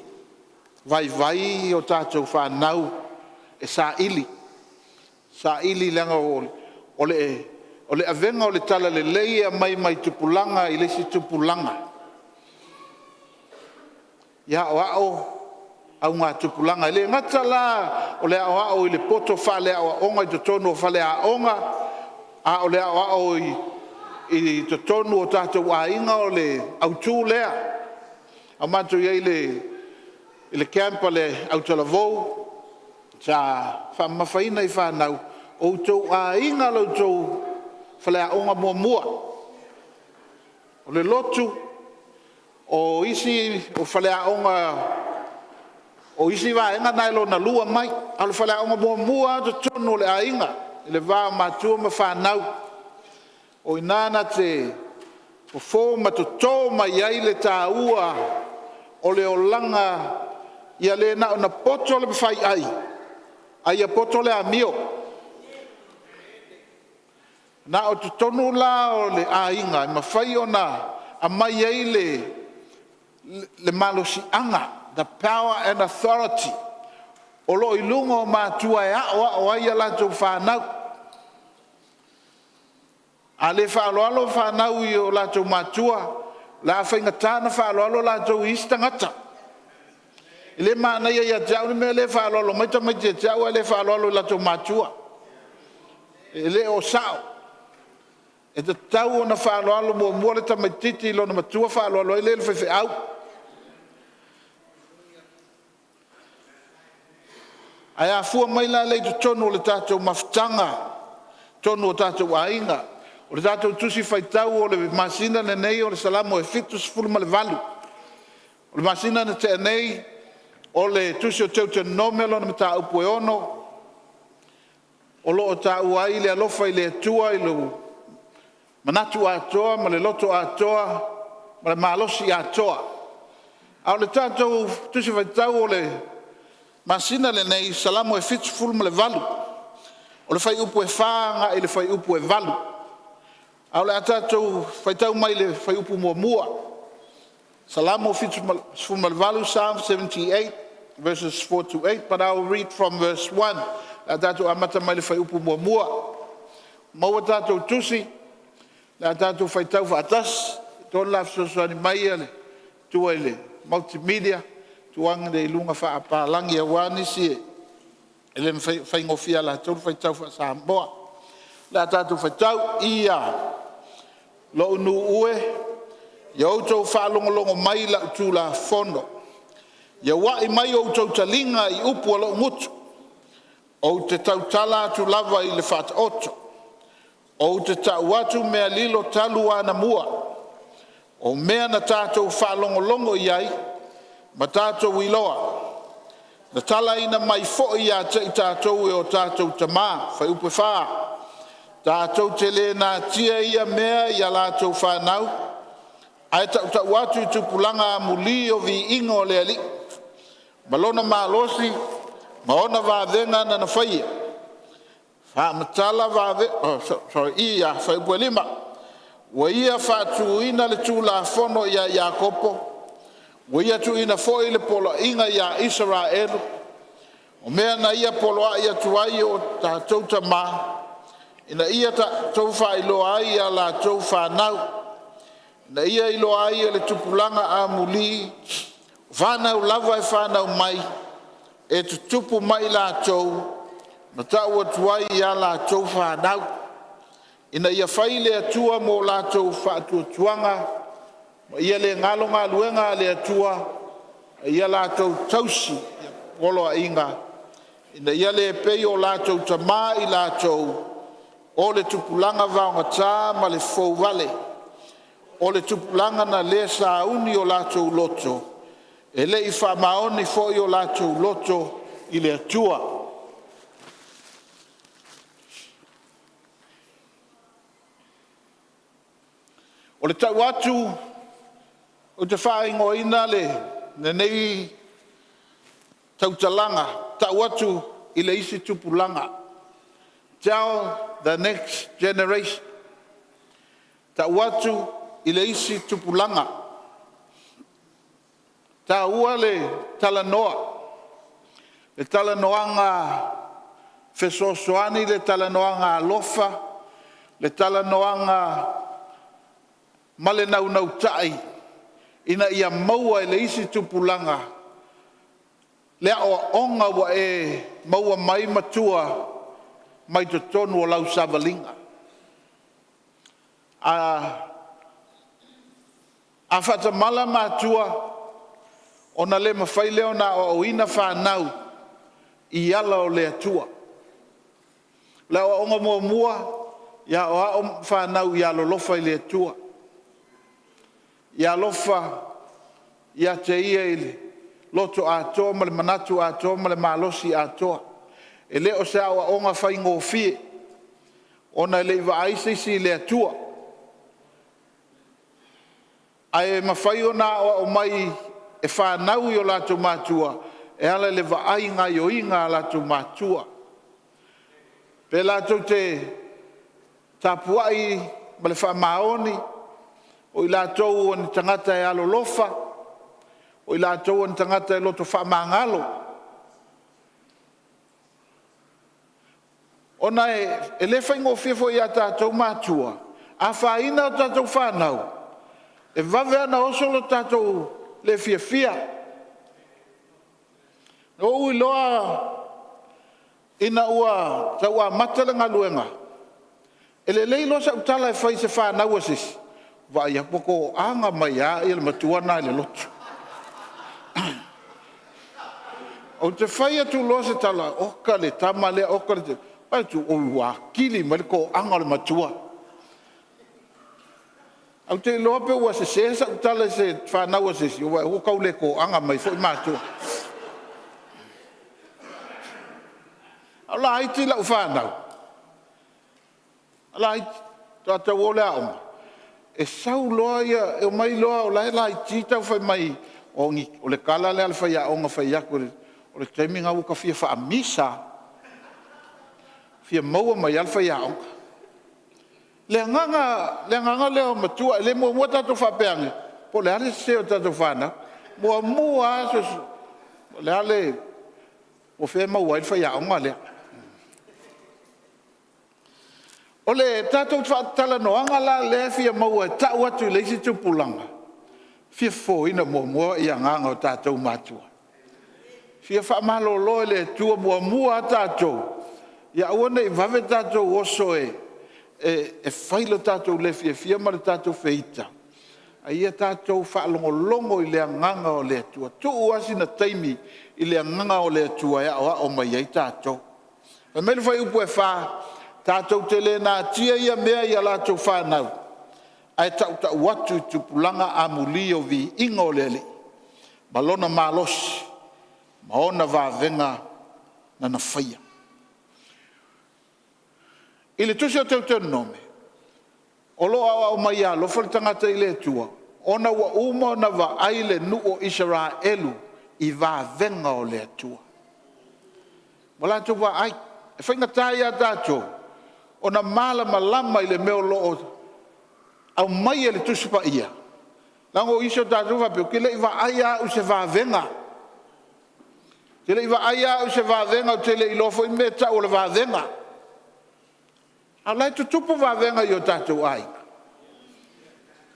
vaivai a tatou fanau e saili, saili leaga o le avega o le talalelei e aumai mai tupulaga i le isi tupulaga e aoao augatupulaga. E le gata la o le aoao i le poto faaleaoaoga i totonu o faleaoga, a o le aoao i totonu o tatou aiga, o le autu lea. Na matou i ai i le camp a le autalavou, sa faamamafaina i fanau, o outou aiga la outou faleaoga muamua. O le lotu, o isi o faleaoga o isi vaega na e lona lua mai, a o le faleaoga muamua lava o totonu o le aiga i le va o matua ma fanau. O i ina na te fofo ma toto mai ai le taua o le olaga ia le na ona poto le faiai, a ia poto le amio. Na o totonu la o le aiga e mafai ona aumai ai le malosiaga, the power and authority o lo o i luga o matua e aoao ai a latou fanau. A le faaaloalo fanau i o latou matua, o le a faigata ona faaaloalo latou i isi tagata. E le manaia ia te au le mea lea e faaaloalo mai tamaiti ia te au ae le faaaloalo i latou matua. E le o sao. E tatau ona faaaloalo muamua le tamaitiiti i lona matua faaaloalo ai lea i le faifeau. Ae afua mai la lea i totonu o le tatou mafutaga, totonu o tatou aiga. O le tatou Tusi Faitau o le masina lenei o le Salamo e 78. O le masina na tea nei o le Tusi o Teutonome lona mataupu e 6, o lo o taua ai le alofa i le Atua i lou manatu atoa ma le loto atoa ma le malosi atoa. A o le tatou Tusi Faitau o le masina lenei, Salamo e 78, o le fuaiupu e 4 agai i le fuaiupu e 8. Ae o le a tatou faitau mai le fuaiupu 1. Salamo 78, Psalm 78 verses 4 to 8, but I will read from verse 1. O le a tatou amata mai le fuaiupu 1. Maua tatou tusi, o le a tatou faitau faatasi. Atonu o le a fesoasoani mai le matua i le multimedia, tuu ane i luga faapapalagi aua nisi e le faigofie ia latou le faitau faa-Samoa. O le a tatou faitau. Ia, lou nuu e, ia outou faalogologo mai i lau Tulafono. Ia uai mai outou taliga i upu a lou gutu. Ou te tautala atu lava i le Faataoto. Ou te tau atu mea lilo talu anamua, o mea na tatou faalogologo i ai ma tatou iloa, na talaina mai foi ia te i tatou e o tatou tama. Fuaiupu 4. Tatou te le natia ia mea i a latou fanau, ae tautau atu i tupulaga amuli o viiga o le Alii ma lona malosi ma ona vavega na faia. Faamatala vave, oh, sorry, ia, fuaiupu 5. Ua ia faatuina le Tulafono ia Iakopo, ua ia tuuina foi le poloaiga ia Isaraelu, o mea na ia poloai atu ai o tatou tama, ina ia tatou faailoa ai i a latou fanau, ina ia iloa ai e le tupulaga amuli, o fanau lava e fanau mai, e tutupu mai latou, ma tau atu ai i a latou fanau, ina ia fai le Atua mo latou faatuatuaga, ma ia le galo galuega a le Atua, a ia latou tausi poloaiga, ina ia le pei o latou tama i latou, o le tupulaga vaogata ma le fouvale, o le tupulaga na le sauni o latou loto, e le i faamaoni foi o latou loto i le Atua. O le tau atu ou te faaigoaina lenei tautalaga, tau atu i le isi tupulaga. Tell the next generation. Tau atu i le isi tupulaga. E taua le talanoa, le talanoaga fesoasoani, le talanoaga alofa, le talanoaga ma le naunautai ina ia maua e le isi tupulaga le aoaoga ua e maua mai matua mai totonu o lau savaliga. A faatamala matua, ona le mafai lea ona aoaoina fanau i ala o le Atua. O le aoaoga muamua, ia aoao fanau ia alolofa i le Atua, ia alofa ia te Ia i le loto atoa ma le manatu atoa ma le malosi atoa. E le o se aoaoga faigofie, ona e le i vaai se isi i le Atua. Ae mafai ona aoao mai e fanau i o latou matua e ala i le vaai i gaoioiga a latou matua. Pe latou te tapuai ma le faamaoni, o i latou o ni tagata e alolofa, o i latou o ni tagata e loto faamagalo. Ona e le faigofie foi ia tatou matua, a afaina a tatou fanau, e vave lava ona oso lo tatou le fiafia. Na ou iloa ina ua tau amata le galuega, e lelei loa sau tala e fai i se fanau a se isi, vaai atu ua toaga mai lava le matua lena i le lotu. Ou te fai atu loa se tala, oka le tama lea, oka le… Fai atu, oi ua atili mai le toaga o le matua. Ae ou te iloa pe ua sese sau tala i se fanau a se isi, ua tau le toaga mai foi matua. A o laiti lau fanau, laiti, faatoa tau o i le aoga, e sau loa, e omai loa o la e laiti tau fai mai, o le tala lea a le faiaoga na fai atu, o le taimi lena ua ta fia faamisa lava, fia maua mai lava le faiaoga. Le agaga lea o matua, e le muamua tatou faapea ane po o le a le sese o tatou fanau. Muamua lava suesue, po o le a le… po o fea e maua ai le faiaoga lea. O le tatou faatalanoaga la lea e fia maua e tau atu i le isi tupulaga, e fia fofoina muamua agaga o tatou matua. Fia faamalolo e le Atua muamua lava tatou, ia aua ne i vave tatou oso e fai lo tatou le fiafia ma le tatou feita, a ia tatou faalogologo i le agaga o le Atua. Tuu lava sina taimi i le agaga o le Atua e aoao mai ai tatou. Fai mai le fuaiupu 4, tatou te le natia ia mea i a latou fanau, ae tautau atu i tupulaga amuli o viiga o le Alii ma Lona malosi ma ona vavega na Ia faia. I le tusi o Teutonome, o lo o aoao mai ia alofa le tagata i le Atua ona ua uma ona vaai le nuu o Isaraelu i vavega o le Atua. Ua latou vaai. E faigata ia tatou ona malamalama i le mea o lo o aumai e le Tusi Paia, leaga o isi o tatou e faapea, ou te le i vaai lava au i se vavega. Ou te le i vaai lava au i se vavega, ou te le i iloa foi le mea e tau o le vavega. A o la e tutupu vavega i o tatou aiga.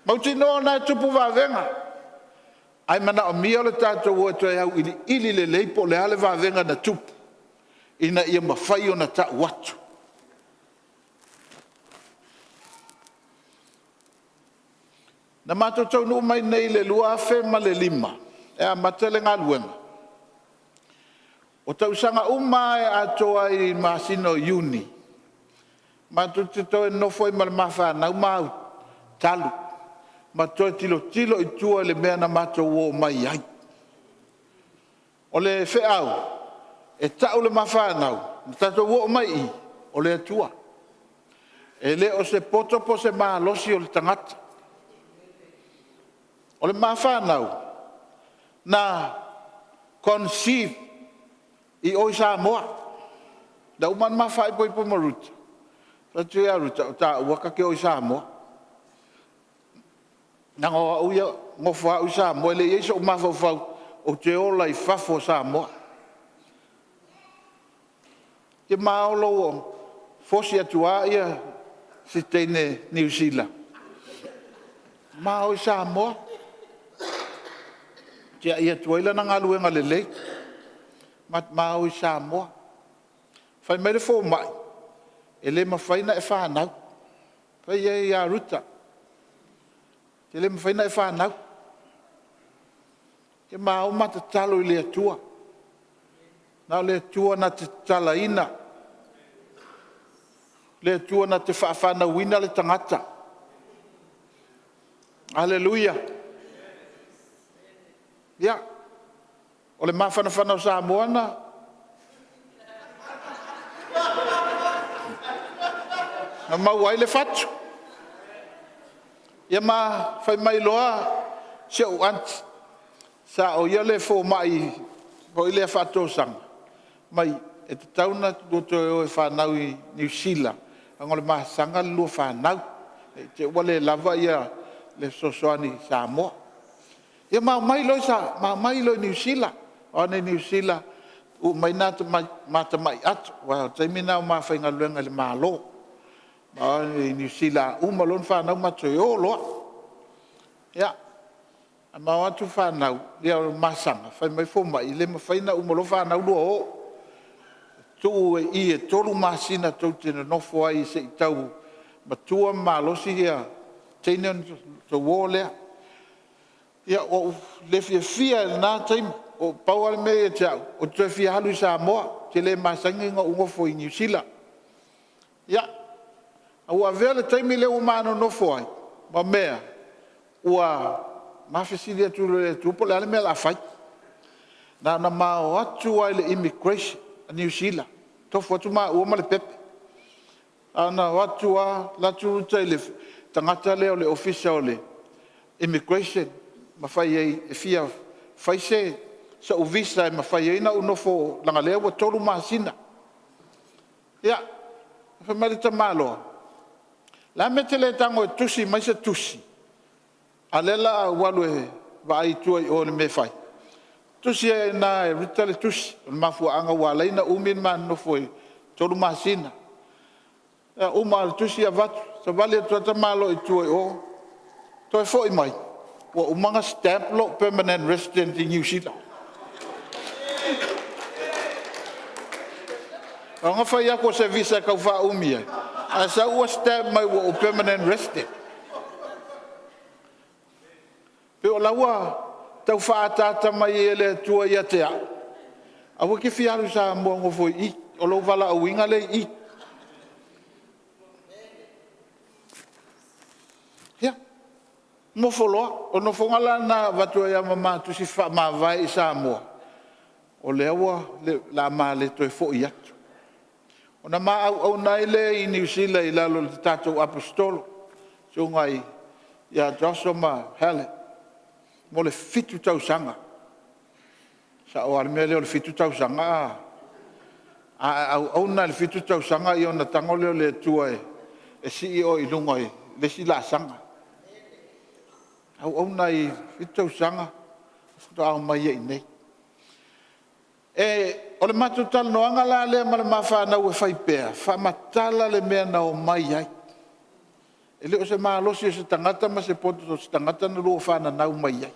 Mautinoa o la e tupu vavega, ae manaomia le tatou o e toe auiliili lelei po o le a le vavega na tupu ina ia mafai ona tau atu. Na matou taunuu mai i inei i le 2005 e amata le galuega. O tausaga uma lava e atoa i le masina o Iuni, matou te toe nonofo ai ma le ma fanau ma talu ma toe tilotilo i tua i le mea na matou omai ai. O le feau e tau i le ma fanau, na tatou oo mai i i, o le Atua. E le o se poto po o se malosi o le tagata. O le ma fanau, na conceive i o i Samoa. Na uma ona ma faaipoipo ma Ruta, ou fai atu ia Ruta, o taua ta te o i Samoa. Leaga o au ia e nofo lava au i Samoa e le i i ai sou mafaufau ou te ola i fafo o Samoa. Ia ma o loa ua fosi atu lava si teine Niu Sila, ma o i Samoa, tiai atu ai lana galuega lelei, ma o i Samoa. Fai mai le fomai, e le mafai ona e fanau. Fai ai ia Ruta, e le mafai ona e fanau. Ia ma o ma tatalo i le Atua. Na o le Atua na te tatalaina, le Atua na te faafanauina le tagata. Aleluia! Ia, o le mafanafana o Samoa na maua ai le fatu. Ia ma fai mai loa si ou aunty, sa o ia le fomai foi lea faatosaga, fai mai e tatau ona oulua toe o e fanau i Niu Sila leaga o le masaga le lua fanau, ne i te i ua le lava le fesoasoani i Samoa. Ia ma omai loa i Niu Sila. O ane i Niu Sila tuu mai na ma tamai ato, aua o le taimi lena o ma faigaluega i le Malo. Ma o ane i Niu Sila, a uma loa ona fanau ma toe o loa. Ia, ma o atu fanau, ia o le masaga, fai mai fomai, e le mafai ona uma loa fanau lua o. Tuu i i e 3 masina tou te nonofo ai se i tau matua ma malosi le teine ona tou o lea. Ia, ua ou le fiafia i lena taimi, Pau lava le mea ia te au, ou te toe fia alu i Samoa, ou te le masani ona ou nofo i Niu Sila. Ia, ae ua avea le taimi lea ua ma nonofo ai ma mea ua ma fesili atu loa i le Atua po o le a le mea o le a fai. Na ona ma o atu lava i le Immigration a Niu Sila, tofu atu maua ma le pepe. Na ona o atu lava alu atu uta i le tagata lea o le Ofisa o le Immigration ma fai ai e fia fai sou visa e mafai ai ona ou nofo leaga o lea ua 3 masina. Ia, fai mai le tamaloa, o le a le mea e te le tago e tusi mai se tusi a o lea o le a ou alu e vaai i tua i o i le mea e fai. Tusi ai i ina e Rita le tusi o le mafuaaga ua ala ai ona umi ona ma nonofo 3 masina. Ia uma le tusi avatu, savali atu lava le tamaloa i tua i o, toe foi mai ua uma ona stamp lou permanent resident i Niu Sila. Na ona fai atu o se visa e tau faaumi ai, ae sau ua stamp mai ua ou permanent resident. E pei o la ua tau faaataata mai ai e le Atua ia te au, aua e te fia alu i Samoa e nofo i i, o lou valaauina lea e i i. Ia, nofo loa. O le nofoga la lena e avatu ai lava ma ma tusi faamavae i Samoa, o lea o le a ma le toe foi atu. Ona ma auauna ai lea i Niu Sila i lalo o le tatou Aposetolo le Susuga ia Joshua ma Helen mo le 7 tausaga. E sao lava le mea lea o le 7 tausaga, a e auauna lava i le 7 tausaga ona tago lea o le Atua e sii oe i luga i le isi laasaga. Auauna ai i le 7 tausaga faatoa omai ai i inei. O le matou talanoaga la lea ma le ma fanau e fai pea, faamatala le mea na omai ai. E le o se malosi o se tagata ma se poto o se tagata na lua fananau mai ai.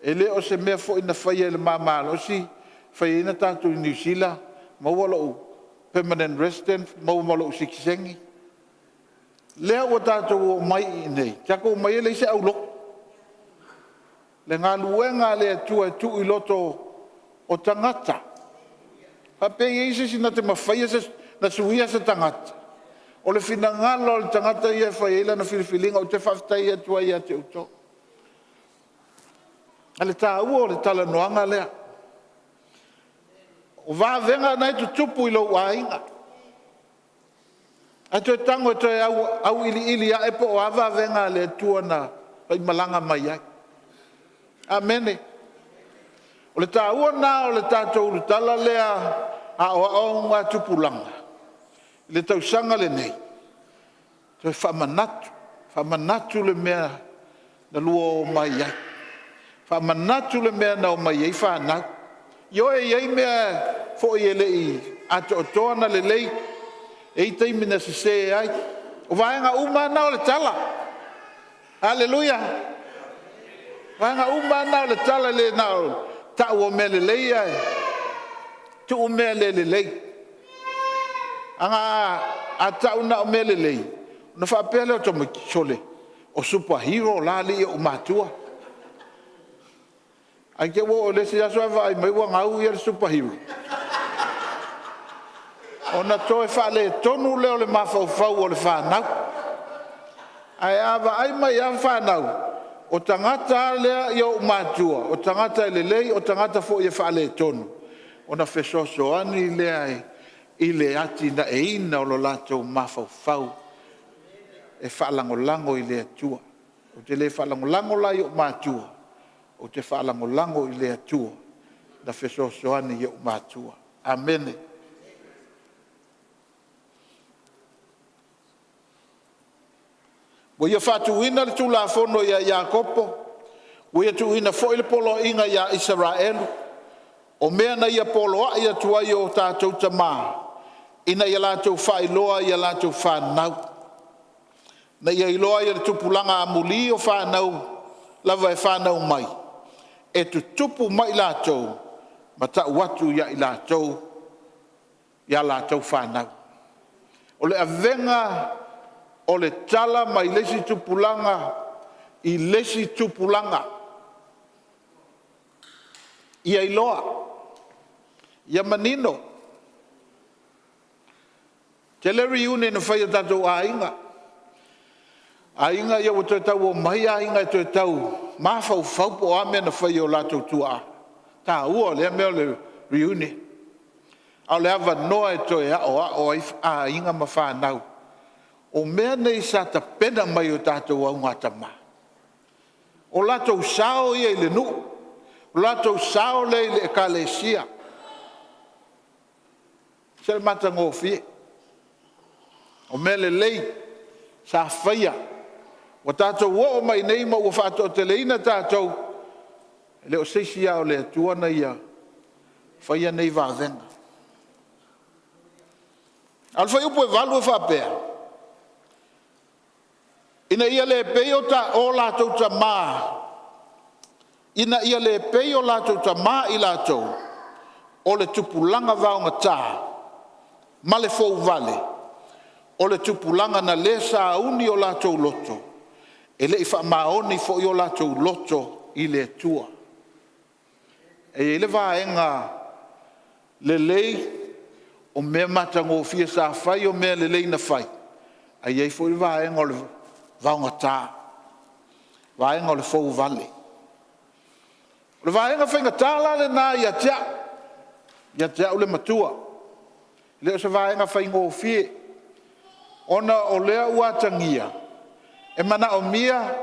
E le o se mea foi na faia i le ma malosi fai ai na tatou i Niu Sila maua lou permanent resident maua ma lou sitiseni. Lea ua tatou omai i inei, tatou omai e leai se aulotu. O le galuega a le Atua e tuu i loto o tagata. Faapea e i ai se isi na te mafaia na suia se tagata? O le finagalo lava o le tagata ia e fai ai lana filifiliga. Ou te faafetai atu ai ia te outou. A o le taua o le talanoaga lea. O vavega na e tutupu i lou aiga. Ae toe tago e toe auiliili ae po o a vavega a le Atua na faimalaga mai ai. Amene. O le taua lena o le tatou ulutala lea Aoao Augatupulaga i le tausaga lenei, toe faamanatu, faamanatu le mea na lua omai ai, faamanatu le mea na omai ai fanau. Ioe, e i ai mea foi e le i atoatoa ona lelei, e i ai taimi na sese ai. O vaega uma lava na o le tala. Aleluia! O vaega uma lava na o le tala, e le na o le tau o mea lelei ae tuu mea le lelei. A tau na o mea lelei, ona faapea lea o tamaiti, sole, o superhero la alii o ou matua. Ae te i ua oo i le isi aso ae vaai mai ua gau ia le superhero. Ona toe faaletonu lea o le mafaufau o le fanau. Ae a vaai mai lava fanau, o tagata a ia ou matua, o tagata e lelei o tagata foi e faaletonu, ona fesoasoani lea i le atinaeina o lo latou mafaufau e faalagolago i le Atua. Ou te le faalagolago la i ou matua, ou te faalagolago i le Atua na fesoasoani i ou matua. Amene. Ua ia faatuina le tulafono ia Iakopo, ua ia tuuina foi le poloaiga ia Isaraelu, o mea na ia poloai atu ai e o tatou tama, ina ia latou faailoa ia latou fanau, ina ia iloa ai e le tupulaga amuli o fanau lava e fanau mai, e tutupu mai latou ma tau atu ia i latou i a latou fanau. O le avega o le tala mai le isi tupulaga i le isi tupulaga. Ia iloa, ia manino. Tele reunion na fai e tatou aiga. Aiga ia ua toe tau omai aiga e toe tau mafaufau po o a mea na fai e o latou tuaa. Taua o lea mea o le reunion. A o le avanoa e toe aoao ai aiga ma fanau, o mea nei sa tapena mai e o tatou augatama. O latou sao ia i le nuu, o latou sao lea i le ekalesia. E ese le matagofie. O mea lelei sa faia, ua tatou oo mai i inei ma ua faatoateleina tatou, e le o se isi a o le Atua na ia faia nei vavega. A o le fuaiupu 8 e faapea; ina ia le pei o latou tama, ina ia le pei o latou tama i latou o le tupulaga vaogata ma le fouvale, o le tupulaga na le sauni o latou loto, e le i faamaoni foi o latou loto i le Atua. E i ai le vaega lelei o mea matagofie sa fai, o mea lelei na fai, ae i ai foi le vaega o le vaogata, vaega o le fouvale. O le vaega faigata la lena ia te au, ia te au le matua, e le o se vaega faigofie, ona o lea ua atagia e manaomia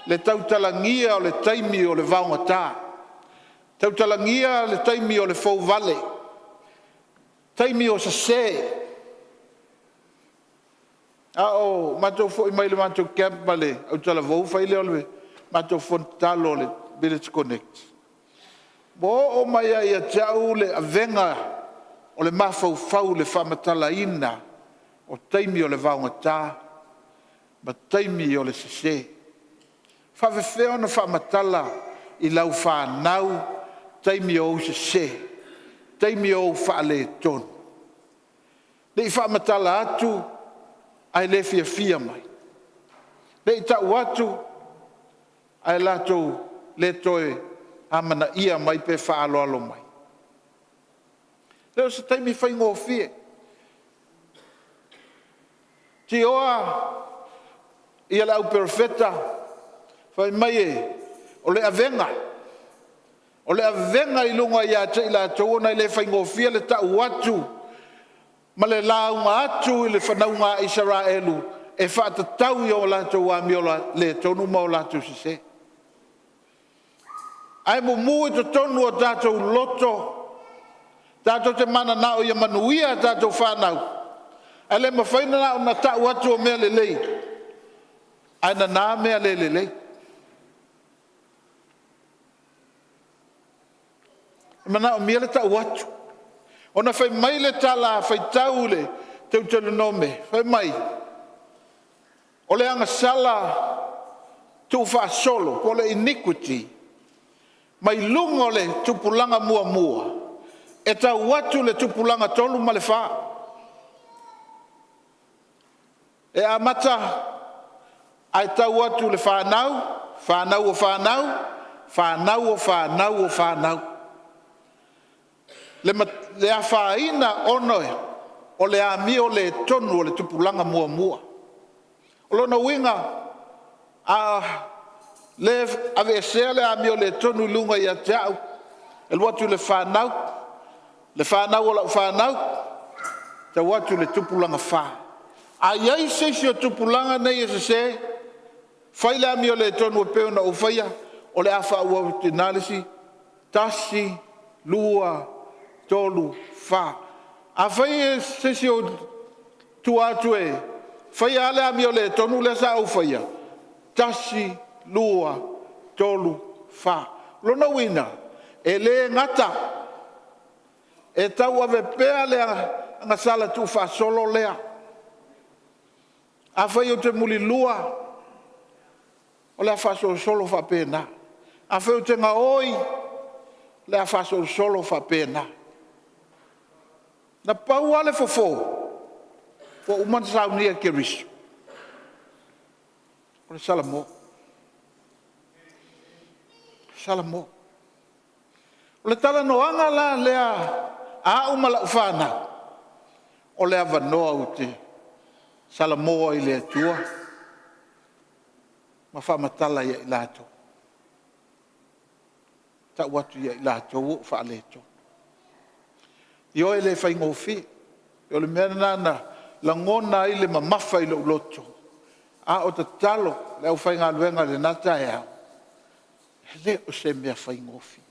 le tautalagia o le taimi o le vaogata, tautalagia le taimi o le fouvale, taimi o sese. A o matou foi mai le matou camp ma le autalavou, fai lea o le matou fono tatalo o le Village Connect, ua oo mai lava ia te au le avega o le mafaufau i le faamatalaina o taimi o le vaogata ma taimi o le sese. E faapefea ona faamatala i lau fanau taimi o ou sese, taimi o ou faaletonu? Ne i faamatala atu ae le fiafia mai, ne i tau atu ae latou le toe amanaia mai pe faaaloalo mai. E le o se taimi faigofie. Tioa le au perofeta fai mai o le avega, o le avega i luga ia te i latou ona e le faigofie le tau atu ma le lauga atu i le fanauga a Isaraelu e faatatau i a latou amio le tonu ma o latou sese. Ae mumu i totonu o tatou loto, tatou te mananao ia manuia a tatou fanau, ae le mafai ona tau atu o mea lelei ae nana mea le lelei. E manaomia le tau atu, ona fai mai le tala a faitau le Teutonome fai mai, o le agasala tuufaasolo po o le iniquity mai luga o le tupulaga muamua e tau atu i le tupulaga 3 ma le 4. E amata ae tau atu i le fanau, fanau o fanau, fanau o fanau o fanau. Le afaina ona o le amio le tonu o le tupulaga muamua. O lona uiga, a le aveesea le amio le tonu i luga ia te au, e alu atu i le fanau, le fanau o lau fanau, tau atu i le tupulaga fa. A i ai se isi o tupulaga nei e sese, fai le amio le tonu e pei ona ou faia, o le a faaauau atu i ina le isi 1, 2, 3, 4. Afai e i ai se isi o tua atu e faia lava le amio le tonu lea sa ou faia, 1, 2, 3, 4. O lona uiga, e le gata, e tauave pea le agasala tuufaasolo lea. Afai ou te mulilua, o le a faasolosolo faapena. Afai ou te gaoi, o le a faasolosolo faapena. Na pau lava le fofo, ua uma ona saunia e Keriso, o le salamo. Salamo. O le talanoaga la lea a au ma lau fanau, o le avanoa ou te salamo ai i le Atua ma faamatala ia i latou, tau atu ia i latou ou faaletonu. Ioe, e le faigofie. O le mea lena na lagona ai le mamafa i lou loto a o tatalo le aufaigaluega i lena taeao. E le o se mea faigofie.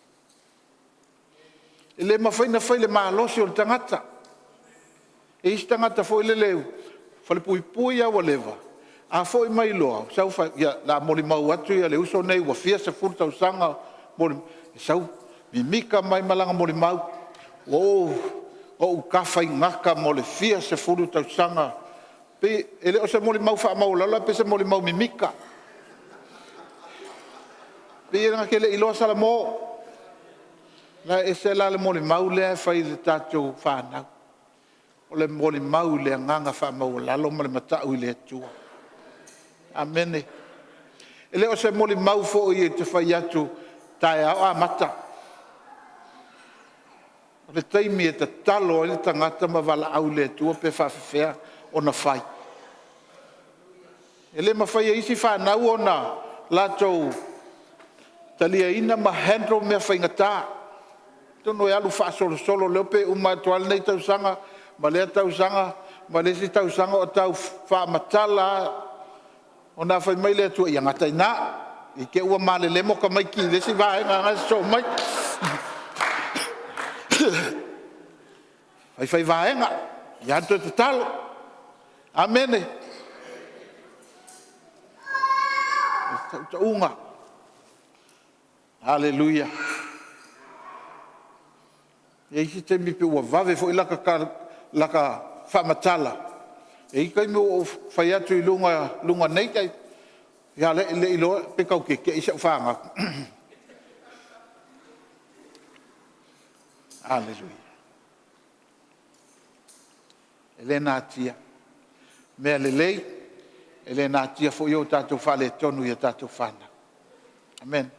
E le mafai ona fai i le malosi o le tagata. E i ai isi tagata foi lele falepuipui lava ua leva, a foi mai loa sau fai mai, ia o le a molimau atu le uso lenei ua fia sefulu tausaga e sau mimita mai ma lana molimau, ua ou tafaigata mo le fia sefulu tausaga. E le o se molimau faamaualalo ae pei o se molimau mimita. E pei na te le i iloa Salamo. E ese la le molimau lea e fai i le tatou fanau, o le molimau i le agaga faamaualalo ma le matau i le Atua. Amene. E le o se molimau foi e te fai atu taeao amata. O le taimi e tatalo ai le tagata ma valaau i le Atua pe faapefea ona fai. E le mafai e isi fanau ona latou taliaina ma handle mea faigata. Atonu e alu faasolosolo loa pe uma atu lava lenei tausaga ma lea tausaga ma le isi tausaga o tau faamatala lava. Ona fai mai le Atua, ia gata i ina, i te i ua malelemo tamaiti i le isi vaega na e sosoo mai. Faifai vaega, ia alu toe tatalo. Amene. O le tautauga. Aleluia. E i ai isi taimi pei ua vave foi lata faamatala. E i ai taimi ua ou fai atu i luga nei, a o le iloa pe tau tetee si au fanau. Aleluia. E le natia, mea lelei, e le natia foi o tatou faaletonu i a tatou fanau. Amene.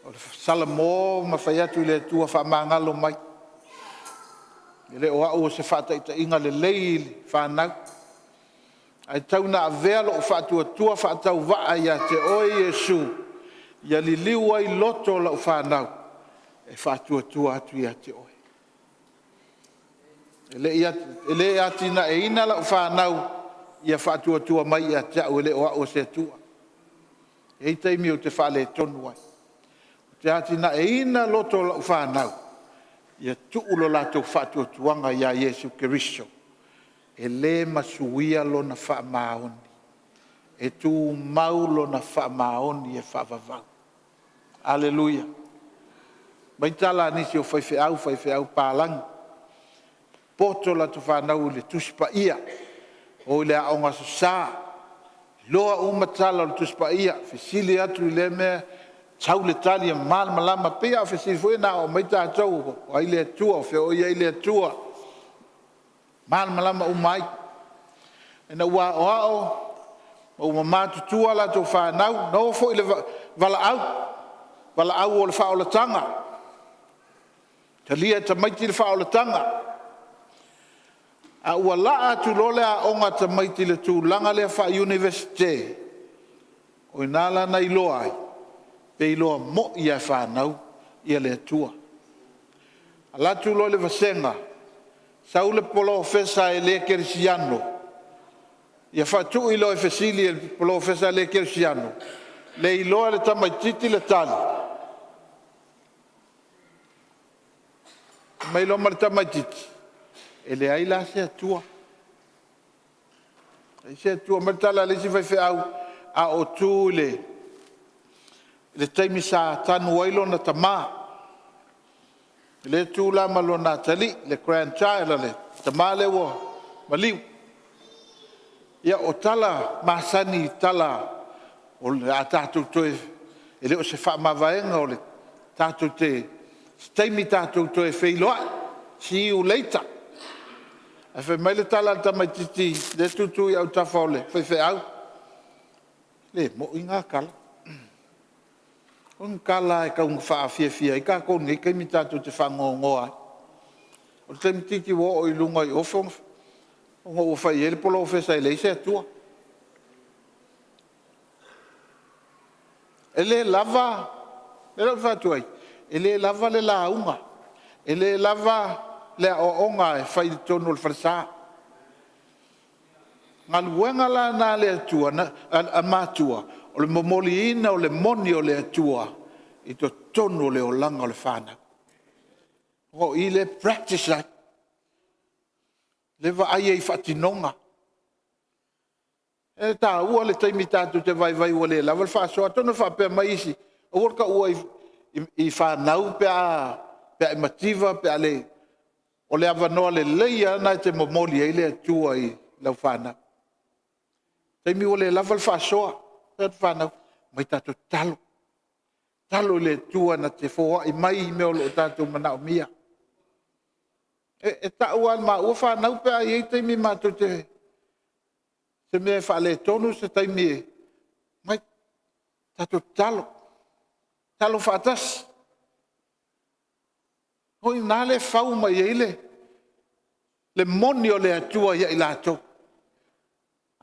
O le salamo ma fai atu i le Atua faamagalo mai, e le o au o se faataitaiga lelei i fanau, ae tau ina ave lou faatuatua faatauvaa ia te oe Iesu, ia liliu ai loto o lau fanau e faatuatua atu ia te oe. E le atinaeina lau fanau ia faatuatua mai ia te au e le o au o se Atua. E i ai taimi ou te faaletonu ai. Ou te atinaeina loto o lau fanau ia tuu lo latou faatuatuaga ia Iesu Keriso e le masuia Lona faamaoni, e tumau Lona faamaoni e faavavau. Aleluia. Fai mai tala a nisi o faifeau, faifeau papalagi, poto a latou fanau i le Tusi Paia, o i le Aoga Aso Sa, iloa uma tala o le Tusi Paia, fesili atu i lea mea sau le tali e malamalama. E pei lava o fesili foi ia na aooga ai tatou, o ai le Atua, o fea o i ai le Atua? E malamalama uma ai. Ina ua aoao ma ua matutua latou fanau, na o foi i le valaau, valaau o le faaolataga, talia e tamaiti le faaolataga. A ua laa atu loa le aoga a tamaiti i le tulaga lea faa-Iunivesite, o i ina la na iloa ai pe iloa moi lava e fanau le Atua. Alu atu loa le vasega sau le polofesa e le kerisiano ia faatui loa e fesili e le polofesa le kerisiano, le iloa e le tamaitiiti le tali, fai mai loa ma le tamaitiiti, e leai la se Atua. E leai se Atua. Fai mai le tala a le isi faifeau a o tu i le taimi sa tanu ai lona tama, lea e tu la ma lona atalii, le grandchild a le tama lea ua maliu. Ia o tala masani tala o le a tatou toe, e le o se faamavaega tatou te, se taimi tatou toe feiloai, see you later. Ae fai mai le tala a le tamaitiiti lea e tutu i autafa o le faifeau, e le moni na tala. O ni tala lava e tau ina faafiafia ai tatou i lenei taimi tatou te faanoanoa ai. O le tamaitiiti ua oo i luga i o ona ua fai i ai le polofesa e leai se Atua. E le lava, lea ou te fai atu ai, e le lava le lauga, e le lava le aoaoga e fai i totonu o le falesa. O galuega la na a le Atua, a matua, o le momoliina o le moni o le Atua i totonu o le olaga o le fanau. O i lea e practice ai, lea e vaai ai i faatinoga. E taua le taimi tatou te vaivai ua le lava le faasoa. Atonu e faapea mai isi, aua le taua i fanau pe a e mativa pe a… O le avanoa lelei lava lena e te momoli ai le Atua i lau fanau. O le taimi ua le lava le faasoa, fai atu i fanau, omai tatou tatalo, tatalo i le Atua na te foai mai mea o lo o tatou manaomia. E tau lava e maua fanau pe a i ai taimi matou te, se mea e faaletonu se taimi, omai tatou tatalo, tatalo faatasi. O i ina lea e fau mai ai le moni o le Atua ia i latou.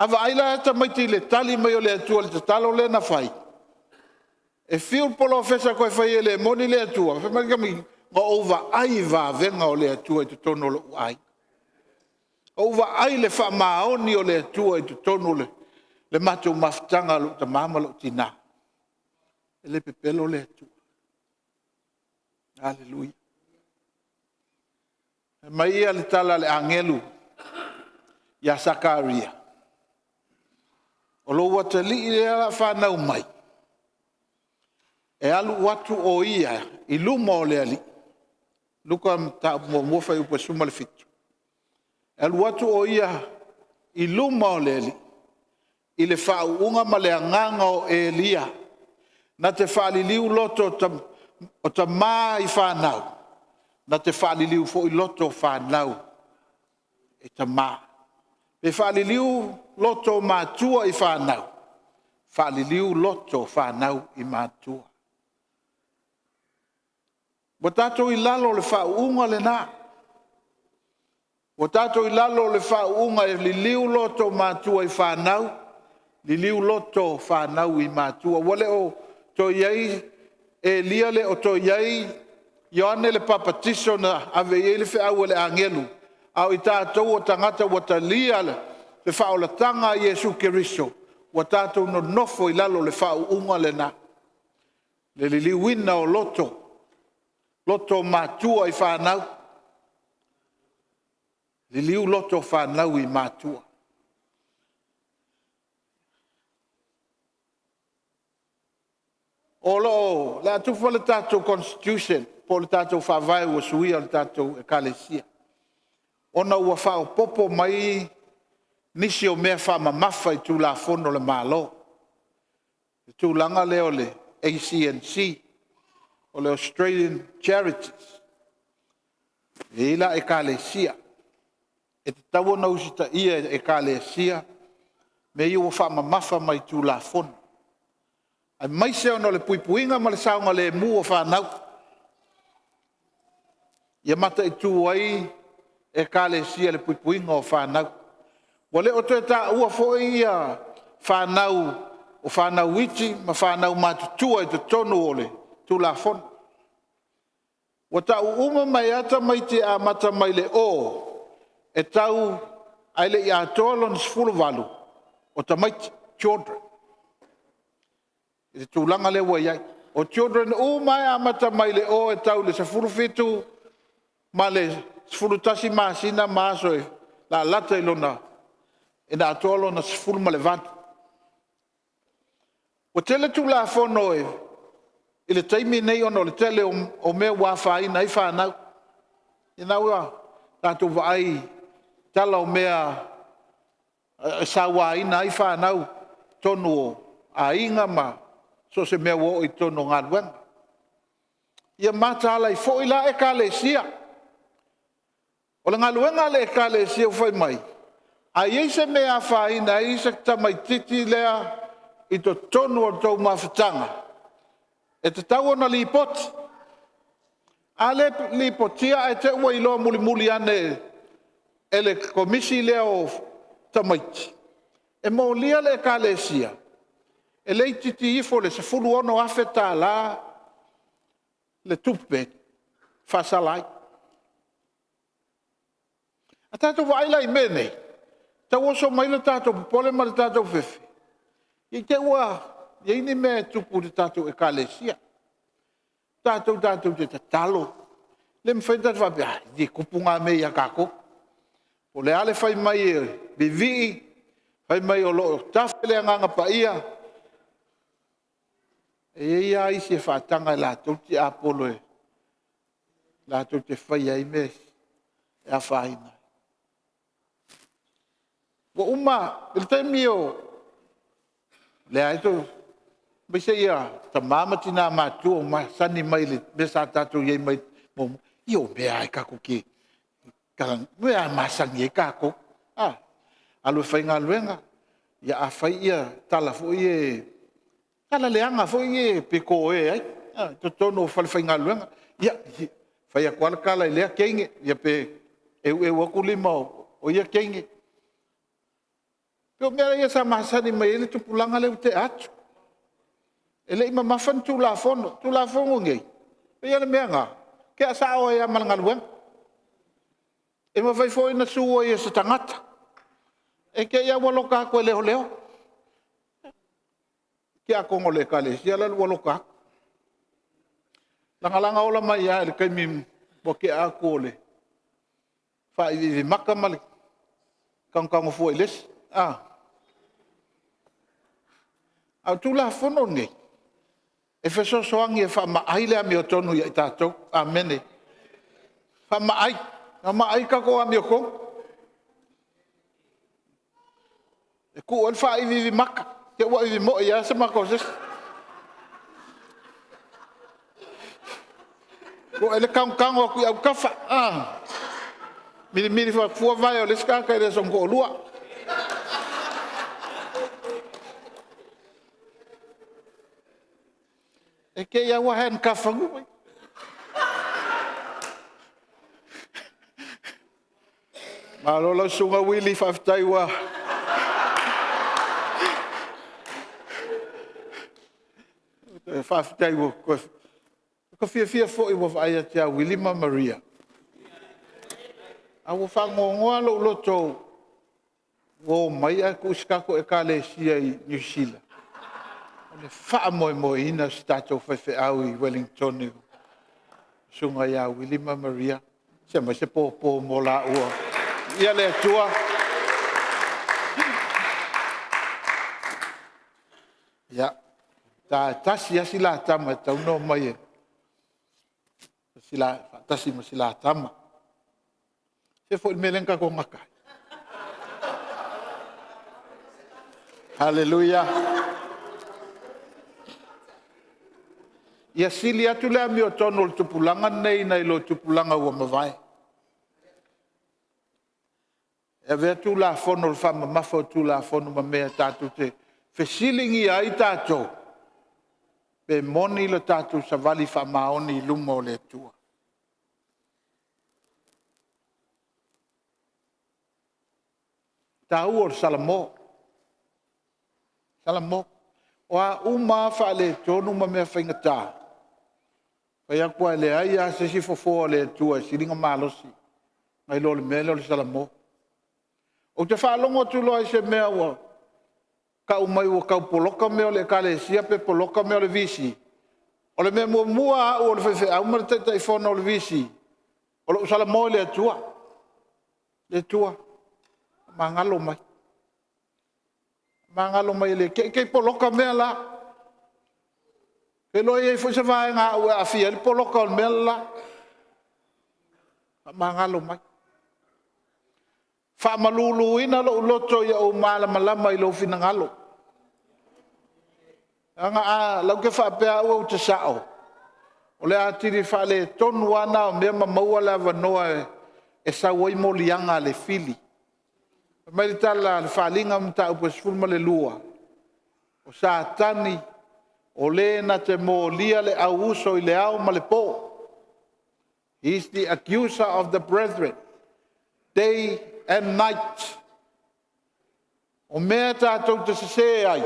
A vaai la tamaiti i le tali mai o le Atua i le tatalo lea na fai? E fiu le polofesa e toe fai e le moni le Atua, fai mai le tamaitiiti, na ou vaai i vavega o le Atua i totonu o lou aiga. Na ou vaai i le faamaoni o le Atua i totonu o le matou mafutaga a lou tama ma lou tina. E le pepelo le Atua. Aleluia. Fai mai le tala a le agelu ia Sakaria, o lou atalii lea o le a fanau mai, e alu atu o ia i luma o le Alii. Luka 1 fuaiupu 17. E alu atu o ia i luma o le Alii i le faauuga ma le agaga o Elia, na te faaliliu loto o tama i fanau, na te faaliliu foi loto o fanau i tama. E faaliliu loto o matua i fanau, faaliliu loto o fanau i matua. Ua tatou i lalo o le faauuga lena. Ua tatou i lalo o le faauuga e liliu loto o matua i fanau, liliu loto o fanau i matua. Ua le o toe i ai Elia, le o toe i ai Ioane le Papatiso na ave i ai le feau a le agelu, a o i tatou o tagata ua talia le faaolataga a Iesu Keriso, ua tatou nonofo i lalo o le faauuga lena, le liliuina o loto, loto o matua i fanau, liliu loto o fanau i matua. O le a tufa le tatou Constitution po o le tatou Faavae ua suia o le tatou Ekalesia, ona ua faaopoopo mai nisi o mea faamamafa i Tulafono a le Malo, le tulaga lea o le ACNC o le Australian Charities. E i ai la Ekalesia, e tatau ona usitaia e Ekalesia mea ia ua faamamafa mai i Tulafono, aemaise ona o le puipuiga ma le saogalemu o fanau. Ia mataitu ai Ekalesia i le puipuiga o fanau. Ua le o toe taua foi fanau o fanau iti ma fanau matutua i totonu o le Tulafono. Ua tau uma mai lava tamaiti e amata mai le o e tau ae le i atoa lona 18, o tamaiti, children i le tulaga lea ua i ai. O children uma lava e amata mai le o e tau i le 17 ma le 11 masina ma aso e lalata ina atoa lona 18. Ua tele Tulafono i le taimi lenei ona o le tele o mea ua afaina ai fanau. Lena ua tatou vaai i tala o mea e sauaina ai fanau i totonu o aiga ma so o se mea ua oo i totonu o galuega. Ia mataala ai foi la Ekalesia. O le galuega a le Ekalesia ua fai mai, a i ai se mea e afaina ai se tamaitiiti lea i totonu o le tou mafutaga, E tatau ona lipoti. A le lipotia ae te i ua iloa mulimuli ane e le Komisi lea o tamaiti, e molia le Ekalesia e le itiiti ifo i le $16,000 le tupe e faasala ai. A tatou vaai la i mea nei, e tau oso mai lo tatou popole ma lo tatou fefe, i te i ua i ai ni mea e tupu i le tatou Ekalesia. O tatou tatou te tatalo, e le mafai ona tatou faapea, a e le tupu na mea ia tatou. Po o le a le fai mai e vivii, fai mai o lo o tafe le Agaga Paia, e i ai lava isi e faataga e latou le tiapolo latou te faia ai mea e afaina ai. Ua uma i le taimi o lea aemaise tama ma tina matutua ua masani mai i le mea sa tatou i ai muamua. Ia o mea lava e masani ai tatou, alu e faigaluega, a fai tala foi ia, tala leaga foi ia pe toe ai i totonu o falefaigaluega. Ia, fai atu lava le tala i lea teine pe eueu atu lima o ia teine. O mea ia sa masani mai ai le tupulaga lea ua tea atu. E le i mamafa ni Tulafono. O Tulafono nei, e pei lava o le mea lena, e tea sao ai lava ma le galuega. E mafai foi ona sue ai e se tagata. E te i lava ua loka atu e leoleo. Tiakono o le ekalesia la ua loka atu. Lagalaga ola mai lava i le taimi ua tea atu o le faaiviivimata ma le tanutanu fua i le isi. A o Tulafono nei, e fesoasoani e faamaai le amiotonu ia i tatou. Amene. Faamaai, faamaai le tatou amiotonu. E tuu ai le faaiviivi mata, te i ua ivimoi lava se mata o se isi. Tuu ai le tanutanu atu i autafa, vilivili fua vae o le isi tagata i le isi ona toalua. E te i lava ua handcuff atu. Malo lau Susuga Uili, faafetai ua toe… Ua ta fiafia foi ua vaai atu ia Uili ma Maria, ae ua faanoanoa lou loto ua omai ae tuu si tatou Ekalesia i Niu Sila. O le faamoemoeina o se tatou faifeau i Ueligitone, le susuga ia Uili ma Maria. Se aumai se pōpō mo laua. Viia le Atua. Ia, e tasi lava si la tama e tatau ona omai e faatasi ma si la tama. O le a foi le mea lea na tatou gata ai? Aleluia! Ia sili atu le amiotonu a le tupulaga lenei nai lo tupulaga ua mavae. E avea Tulafono o le faamamafa o Tulafono ma mea tatou te fesiligia ai tatou, pe moni le tatou savali faamaoni i luma o le Atua. O le taua o le salamo. Salamo. O a uma lava faaletonu ma mea faigata, e fai atu lava e leai lava se isi fofo a le Atua e sili ona malosi nai lo le mea lea o le salamo. Ou te faalogo atu loa i se mea ua tau mai ua tau poloka mea o le Ekalesia pe poloka mea o le VC, o le mea muamua lava a au o le faifeau ma le Taitaifono o le VC, o lou salamo i le Atua. Le Atua, faamagalo mai, faamagalo mai te i poloka mea la. Seiloga e i ai foi se vaega a au e aafia ai le poloka o le mea le la. Faamagalo mai. Faamaluluina lou loto ia ou malamalama i lou finagalo. Leaga o la ou te faapea au ou te sao, o le atili faaletonu lava lena o mea ma maua le avanoa e sau ai moliaga a le fili. Fai mai le tala a le Faaaliga Mataupu 12, o Satani O le na te molia le au uso i le ao ma le po. He is the accuser of the brethren, day and night. O mea tatou te sese ai,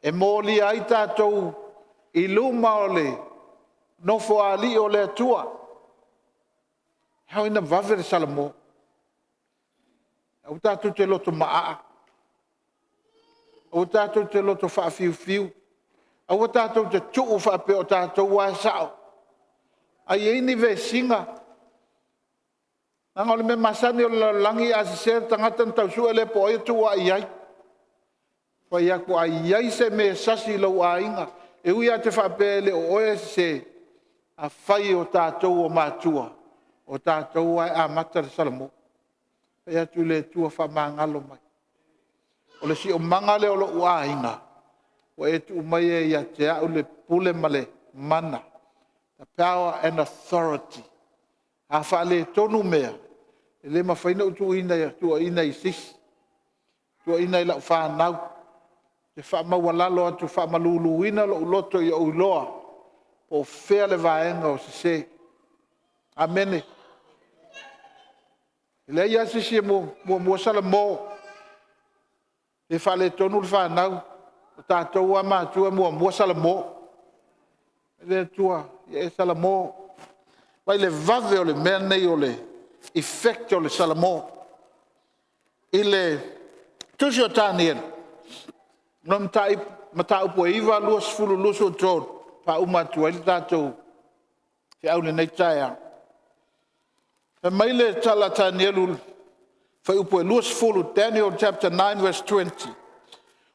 e molia ai tatou i luma o le Nofoalii o le Atua. E ao ina vave le salamo. Aua tatou te loto maaa, aua tatou te loto faafiufiu, aua tatou te tuu faapea o tatou lava e sao. A i ai ni vesiga, leaga o le mea masani o le lalolagi a sese le tagata ona tau sue lea po o ai e tuuai i ai. Ou fai atu, a i ai se mea e sasi i lou aiga, e ui lava e te faapea e le o oe e sese, afai o tatou o matua, o tatou lava e amata le salamo. Fai atu i le Atua faamagalo mai. O le siosiomaga lea o lou aiga, ua e tuu maia ia te au le pule ma le mana, the power and authority. A faaletonu mea, e le mafai ona ou tuuaiina i se isi, tuuaiina i lau fanau. Ou te faamaualalo atu, faamaluluina lou loto ina ia ou iloa po o fea le vaega o sese. Amene. E leai lava se isi e muamua salamo. Pe faaletonu le fanau, o tatou lava matua e muamua salamo. Le Atua ia e salamo. Vaai i le vave o le mea lenei o le effect o le salamo. I le tusi o Tanielu mataupu e 9, 20, 23, faauma atu ai le tatou feau i lenei taeao. Fai mai le tala a Tanielu i le fuaiupu 20, Daniel chapter 9 verse 20.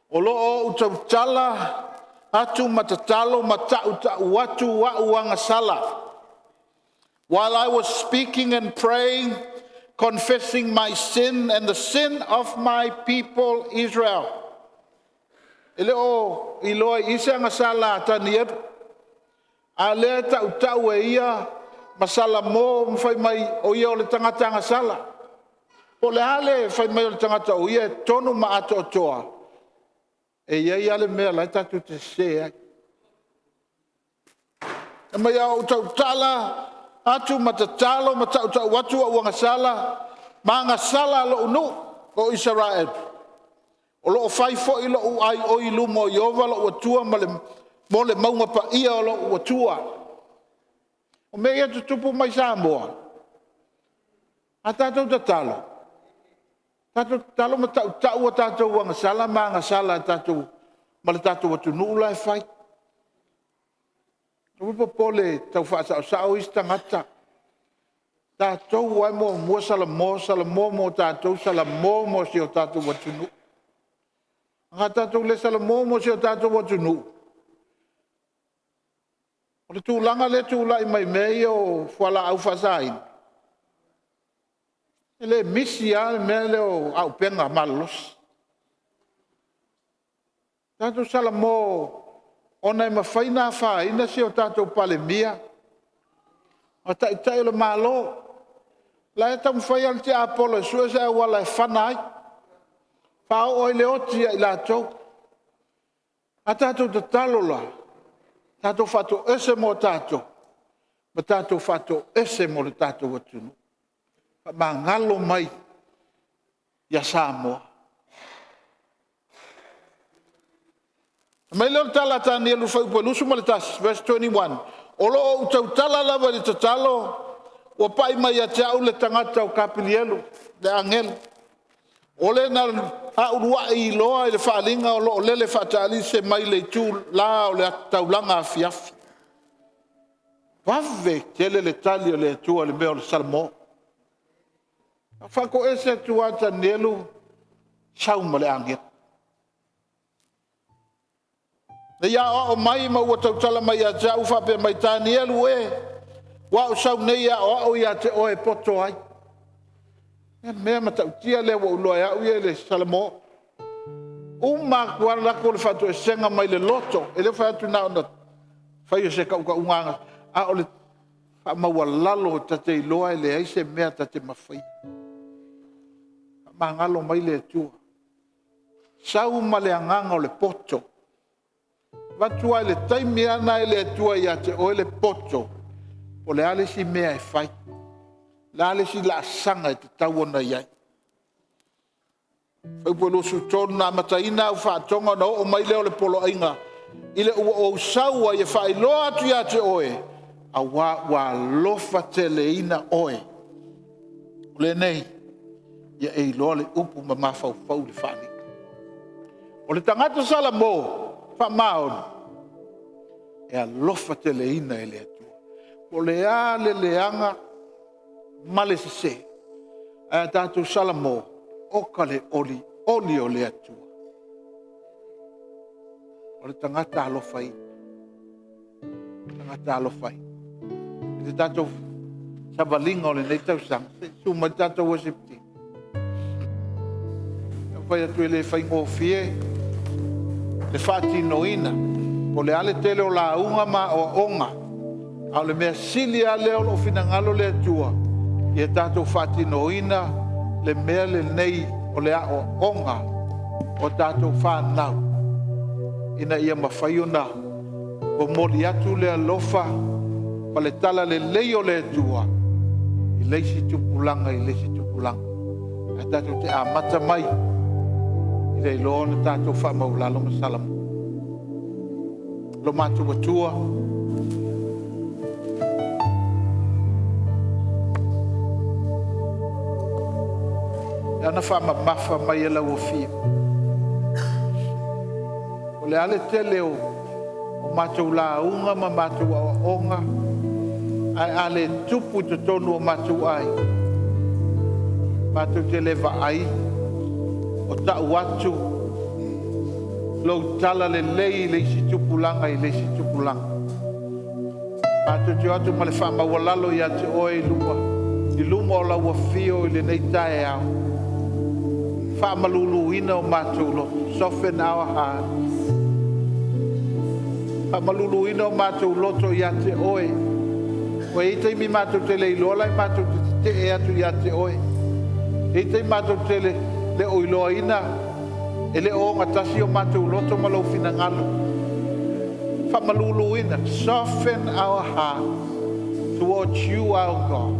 O lo o ou tautala atu ma tatalo ma tautau atu au agasala. While I was speaking and praying, confessing my sin and the sin of my people Israel. E le o iloa i i se agasala a Tanielu, a o lea e tautau e ia ma salamo ma fai mai o ia o le tagata agasala. Po o le a le fai mai o le tagata o ia e tonu ma atoatoa, e i ai lava le mea o la e tatou te sese ai. Fai mai a ou tautala atu ma tatalo ma tautau atu ou agasala ma agasala a lou nuu o Isaraelu, o lo o fai foi lou aioi i luma o Ieova lou Atua mo le mauga paia o lou Atua. O mea ia e tutupu mai Samoa, a tatou tatalo, tatou tatalo ma tautau a tatou agasala ma agasala ma le tatou atunuu la e fai. Aua le popole e tau faasaosao isi tagata. O tatou lava e muamua salamo, salamo mo tatou, salamo mo si o tatou atunuu. A tatou le salamo mo si o tatou atunuu, o le tulaga lea e tulai mai mea ia o fualaau faasaina, e le misi lava le mea lea o auupega malolosi. Tatou salamo ona e mafai ona afaina si o tatou Palemia ma Taitai o le Malo. O la e taumafai lava le tiapolo e sue se auala e fana ai, faaoo ai le oti ia i latou. A tatou tatalo la, tatou faatoese mo tatou, ma tatou faatoese mo le tatou atunuu. Faamagalo mai ia Samoa. Fai mai lea o le tala a Tanielu i le Fuaiupu 21 verse 21, o lo o ou tautala lava i le tatalo ua pai mai ia te au le tagata o Kapilielu le agelu, o le na uluai iloa i le faaaliga o lo o lele faatalise mai le itula o le taulaga afiafi. Vave tele le tali a le Atua i le mea o le salamo. Na faatoese atu lava Tanielu sau ma le agelu. Na ia aoao mai ma ua tautala mai ia te au faapea mai, Tanielu e, ua ou sau nei e aoao ia te oe e poto ai. O le mea matautia lea ua ou iloa e au ia i le salamo. Uma atu lava le latou faatoesega mai le loto, e le fai atu na ona fai o se tautauga a o le faamaualalo ta te iloa e leai se mea ta te mafaia. Faamagalo mai le Atua. Sau ma le agaga o le poto. Avatu lava i le taimi lava lena e le Atua ia te oe le poto, o le a le isi mea e fai, o le a le isi laasaga e tatau ona i ai. Fuaiupu 23, na amataina au faatoga ona oo mai lea o le poloaiga ina ua ou sau ai e faailoa atu ia te oe, aua ua alofa teleina oe. O lenei, ia e iloa le upu ma mafaufau i le faaaliga. O le tagata Salamo faamaoni, e alofa teleina e le Atua. Po o le a le leaga ma le sese, ae a tatou salamo, oka le olioli o le Atua. O le tagata alofa ia. O le tagata alofa ia. I le tatou savaliga o lenei tausaga, se i susu mai le tatou worship team. E fai atu e le faigofie le faatinoina. Po o le a le tele o lauga ma aoaoga, a o le mea sili lava lea o lo o finagalo le Atua, ia tatou faatinoina le mea lenei o le aoaoga o tatou fanau ina ia mafai ona momoli atu le alofa ma le talalelei o le Atua i le isi tupulaga i le isi tupulaga. Ae tatou te amata mai i le iloa ona tatou faamaualalo ma salamo. Lo matou Atua, e ala ona faamamafa mai e lau Afio, o le a le tele o matou lauga ma matou aoaoga, ae a le tupu i totonu o matou aiga, matou te le vaai o tau atu lou talalelei i le isi tupulaga i le isi tupulaga. Matou te o atu ma le faamaualalo ia te Oe i luma o lau afio i lenei taeao, faamaluluina o matou loto, soften our hearts. Faamaluluina o matou loto ia te Oe. Ua i ai taimi matou te le iloa la e matou te tetee atu ia te Oe. E i ai taimi matou te le o iloaina, e le o ogatasi o matou loto ma lou finagalo. Faamaluluina, soften our hearts towards you our God.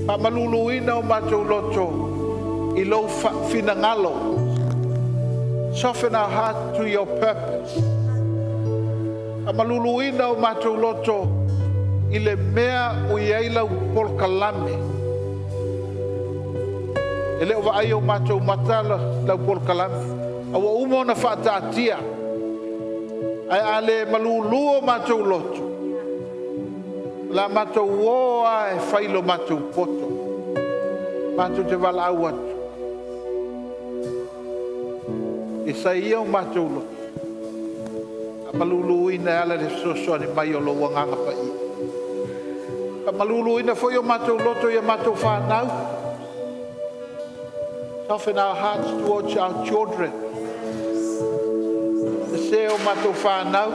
Faamaluluina o matou loto i lou finagalo. Soften our hearts to your purpose. Faamaluluina o matou loto i le mea ua i ai lau polokalame. E le o vaai i o matou mata lau polokalame, a ua uma ona faataatia. Ae a le malulu o matou loto, o le a matou o lava e fai lo matou poto. Matou te valaau atu, ia o matou loto faamaluluina e ala i le fesoasoani mai o lou Agaga Paia. Faamaluluina foi o matou loto i a matou fanau. Soften our hearts towards our children. Sese o matou fanau,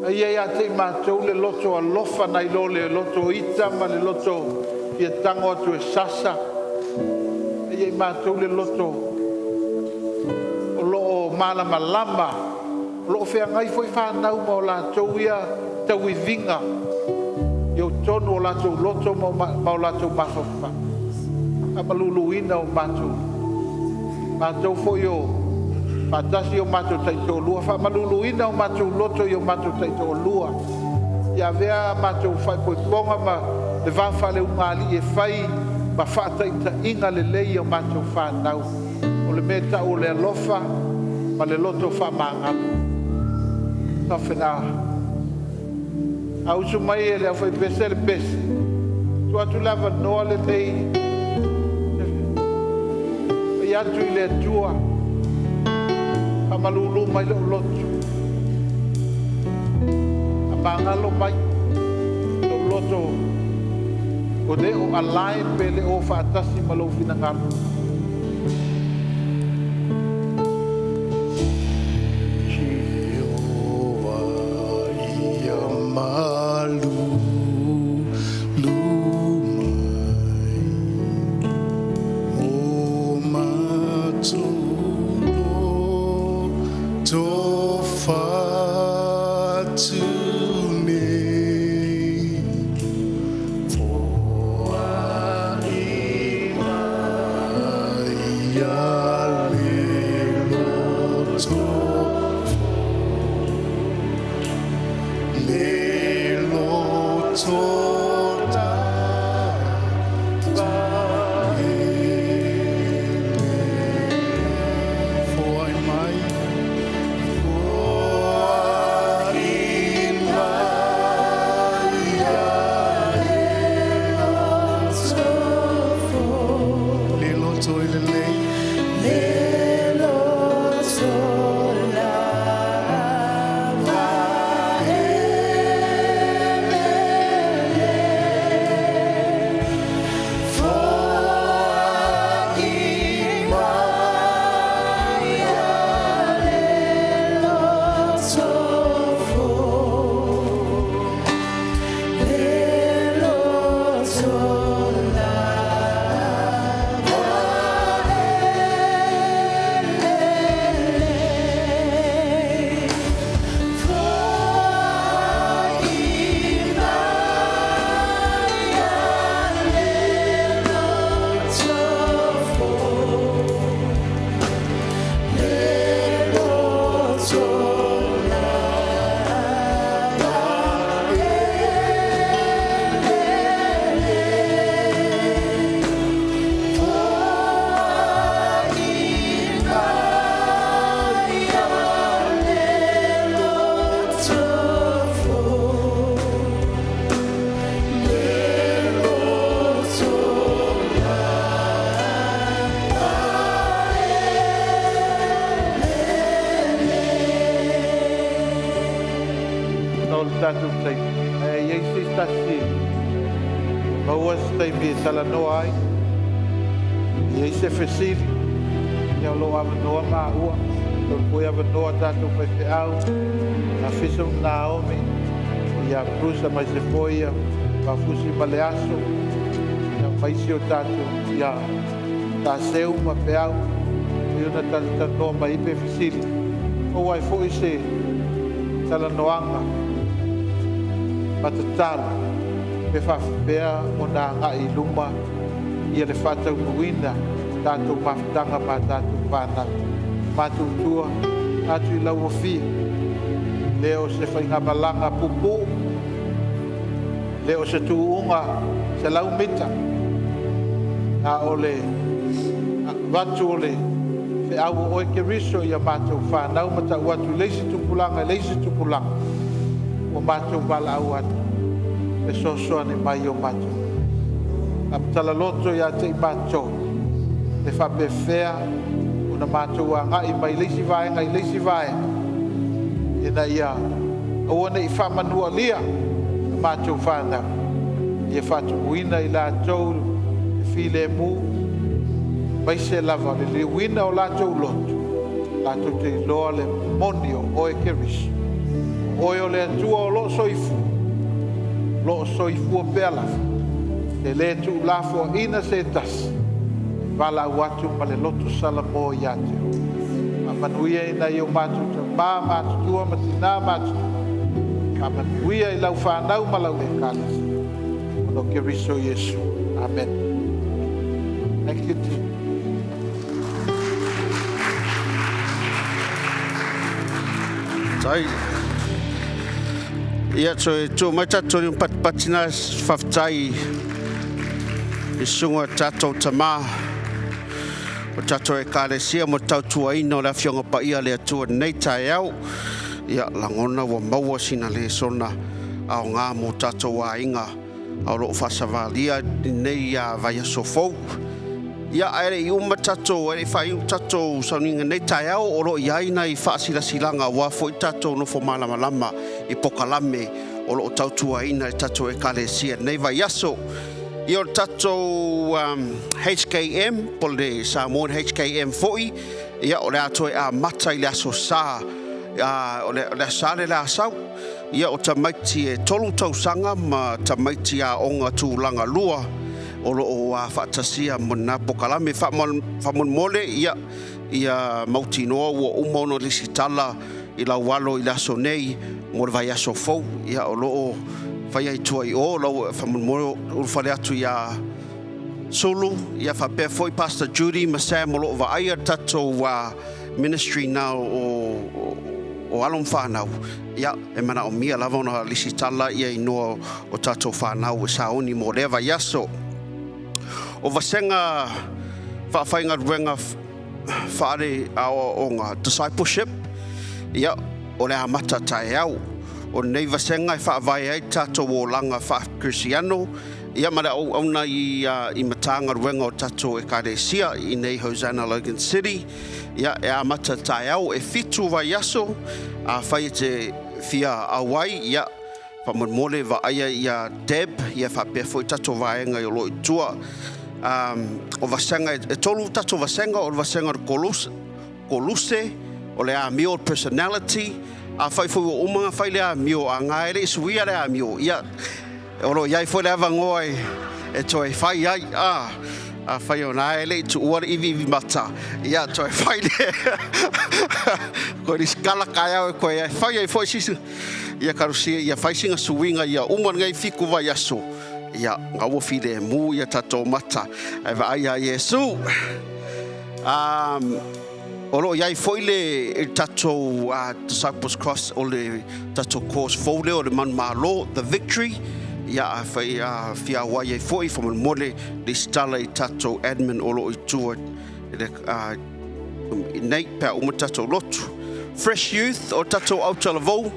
a ia ia te i matou le loto alofa nai lo le loto ita ma le loto fia tago atu e sasa. A ia i matou le loto o lo o malamalama, o lo o feagai foi fanau ma o latou ia tauiviga i totonu o latou loto ma o latou mafaufau. Faamaluluina o matou foi o faatasi o matou taitoalua, faamaluluina o matou loto i o matou taitoalua. Ia avea a matou faaipoipoga ma le va faaleulugalii e fai ma faataitaiga lelei i a matou fanau. O le mea e tau o le alofa ma le loto faamagalo. Soften our hearts. A usu mai e le aufaipese le pese, tuu atu le avanoa lenei e fai atu i le Atua, faamalulu mai lou loto, faamagalo mai lou loto ua le o align pe le o faatasi ma lou finagalo. Ieova ia malulu mai, o matou loto. tatou taimi, ae i ai se tasi e maua se taimi e talanoa ai, e i ai se fesili, ia o lo o avanoa maua, o lo o foi avanoa tatou faifeau, ia Fiso ma Naomi, ia Bruce aemaise foi ia Mafusi ma Leaso, ia ma isi o tatou, ia Taseu ma Peau, e ona talatalanoa mai ai pe fesili, maua ai foi se talanoaga ma tatalo pe faapefea ona agai i luma ia le faataunuuina o tatou mafutaga ma tatou fanau. Matutua atu i lau afio, le o se faigamalaga puupuu, le o se tuuga 100 mita, a o le avatu o le feau o oe Keriso i a matou fanau ma tau atu i le isi tupulaga i le isi tupulaga, ua matou valaau atu, fesoasoani mai i o matou faamatala loto ia te i matou, e faapefea ona matou agai mai le isi vaega i le isi vaega, ina ia aua ne i faamanualia a matou fanau, ia faatumuina i latou le filemu, aemaise lava le liliuina o latou loto latou te iloa le moni o oe Keriso, o oe o le Atua o lo o soifua, o lo o soifua pea lava, e le tuulafoaiina se tasi, e valaau atu ma le loto salamo ia te oe. Faamanuia i nai o matou tama matutua ma tina matutua, faamanuia i lau fanau ma lau Ekalesia, ona o Keriso Iesu. Amene. Thank you team. Tai. Ia, toe tuu mai tatou lima patipati na faafetai i susuga tatou tamā o tatou Ekalesia mo le tautuaina o le Afioga Paia a le Atua i lenei taeao. Ia, lagona ua maua sina lesona aoga mo tatou aiga a o lo o faasavalia i lenei vaiaso fou. Ia, ae le i uma tatou, ae le i faaiu tatou sauniga i lenei taeao, o lo o i ai nai faasilasilaga aua foi tatou nofo malamalama i pokalame o lo o tautuaina e tatou Ekalesia i lenei vaiaso. Ia, o le tatou HKM, po o le Samoan HKM foi, ia, o le a toe amata i le Aso Sa, o le Aso Sa le la sau. Ia, o tamaiti e 3 tausaga ma tamaiti aoga tulaga lua o lo o faatasia mo lena pokalame. Faamolemole, ia, ia mautinoa ua uma ona lesitala i lau alo i le aso nei mo le vaiaso fou. Ia, o lo o faia i tua i o lau faamolemole ulufale atu iā Sulu, ia faapea foi Pastor Judy ma Sam o lo o vaaia le tatou ministry na o alo ma fanau. Ia, e manaomia lava ona lesitala ia inoa o tatou fanau e sauni mo lea vaiaso. O vasega faafaigaluega faale aoaoga discipleship, ia, o le amata taeao. O lenei vasega e faavae ai tatou olaga faa-Kerisiano, ia ma le auauna i Matagaluega o tatou Ekalesia i nei Hosanna Logan City. Ia, e amata taeao e 7 vaiaso, afai e te fia auai, ia, faamolemole vaaia ia Deb, ia faapea foi tatou vaega o lo o i tua. O vasega e 3 tatou vasega, o le vasega o le Koluse, o le amio o le personality, afai foi ua uma ona fai le amio, a na e le i suia le amio, ia, o lo o i ai foi le avanoa e toe fai ai. Afai o na e le i tuua le iviivi mata, ia toe fai le koe risikala taeao e koe fai ai foi sisi ia karusia ia fai sina suiga ia uma lenei 7 vaiaso, ia nga ua filemu ia tatou mata ae vaai ia Iesu. O lo o i ai foi le tatou Disciples Cross o le tatou course fou lea o le manumalo, The Victory, ia a fai fia auai ai foi faamolemole lesitala i tatou admin o lo o i tua i le nei pe a uma tatou lotu. Fresh Youth o tatou autalavou,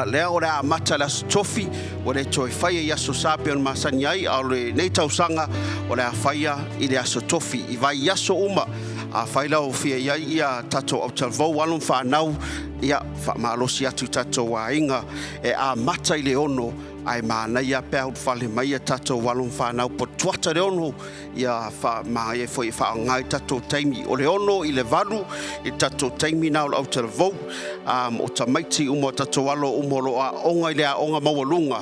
lea o le a amata le Aso Tofi, ua le toe faia i Aso Sa pei ona masani ai, a o lenei tausaga o le a faia i le Aso Tofi, i vaiaso uma. Afai la o fia i ai ia tatou autalavou, alo ma fanau, ia, faamalosi atu i tatou aiga e amata i le 6, ae manaia pe a ulufale mai ia tatou alo ma fanau po tuata le 6, ia faamagaia foi e faaaoga i tatou taimi o le 6 i le 8 i tatou taimi na o le autalavou. O tamaiti uma o tatou alo uma o lo o aoga i le aoga maualuga,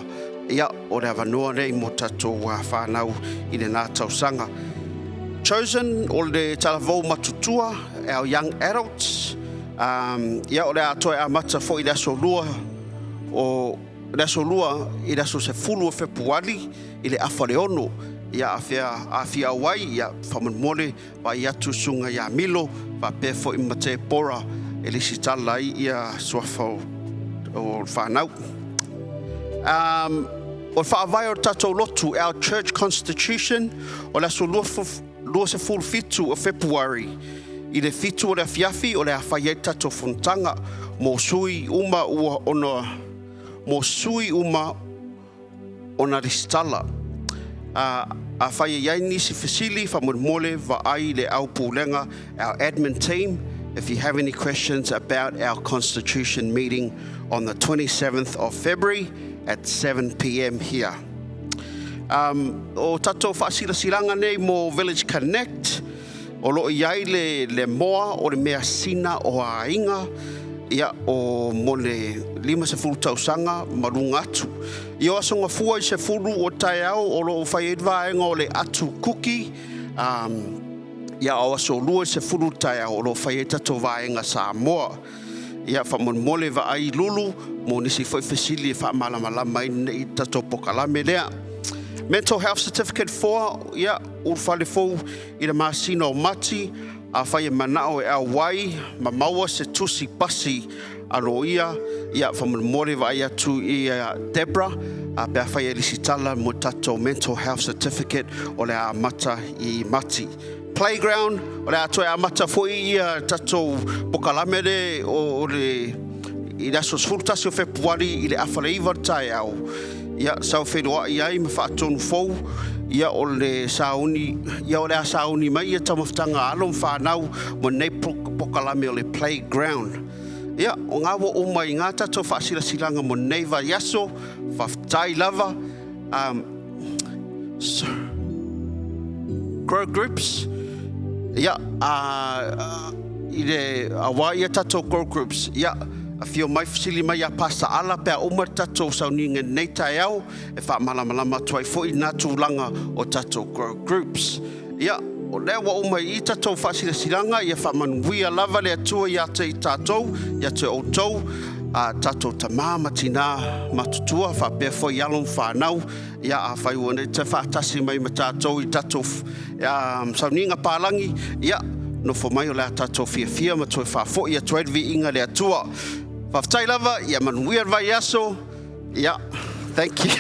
ia, o le avanoa nei mo tatou fanau i lena tausaga. Chosen o le talavou matutua, our young adults, ia, o le a toe amata foi i le aso 2 o le aso 2 i le aso 10 o Fepuari i le 5:30. Ia, afea afia au ai, ia, faamolemole vaai atu susuga ia Milo faapea foi ma Tepora e lesitala ai ia suafa o le fanau. O le faavae o le tatou lotu, our church constitution, o le aso 27 o Fepuari i le 7 o le afiafi o le a fai ai tatou fonotaga mo sui uma ua ona mo sui uma ona lesitala. Afai e i ai nisi fesili, faamolemole vaai le au pulega, our admin team, if you have any questions about our constitution meeting on the 27th of February at 7 p.m. here. O tatou faasilasila nei mo Village Connect, o lo o i ai le moa o le measina o aiga, ia, o mo le 50 tausaga ma luga atu. I o aso Gafua i 10 o taeao o lo o fai ai le vaega o le atu kuki, ia, o aso 2 i 10 taeao o lo o fai ai tatou vaega Samoa. Ia, faamolemole vaai lulu mo nisi foi fesili e faamalamalama ai nei tatou pokalame lea. Mental Health Certificate 4, ia, ulufale fou i le masina o Mati, afai e manao e auai ma maua se tusi pasi a loia, ia, faamolemole vaai atu i Debra, a pe afai e lesitala mo tatou Mental Health Certificate o le amata i Mati. Playground, o le a toe amata foi ia tatou pokalame le o le i le aso 11 o Fepuari i le 8:30 le taeao. Ia, sau feloai ai ma faatonu fou, ia, o le sauni, ia, o le a sauni mai ia taumafataga alo ma fanau mo nei pokalame o le playground. Ia, o ngā ua uma i ngā tatou faasilasila mo nei vaiaso, faafetai lava. So, grow groups, ia, i le awā ia tatou grow groups, ia, afio mai fesili mai a Pasta Ala pe a uma le tatou sauniga nei taeao e faamalamalama atu ai foi nā tulaga o tatou grow groups. Ia, o lea ua uma i tatou faasilasilaga, ia faamanuia lava le Atua ia te i tatou, ia te outou, a tatou tamā ma tinā matutua, faapea foi alo ma fanau, ia, afai ua nei te faatasi mai ma tatou i tatou sauniga palagi, ia, nofo mai o le a tatou fiafia ma toe faafoi atu ai le viiga le Atua. Faafetai lava, ia manuia le vaiaso. Ia, thank you.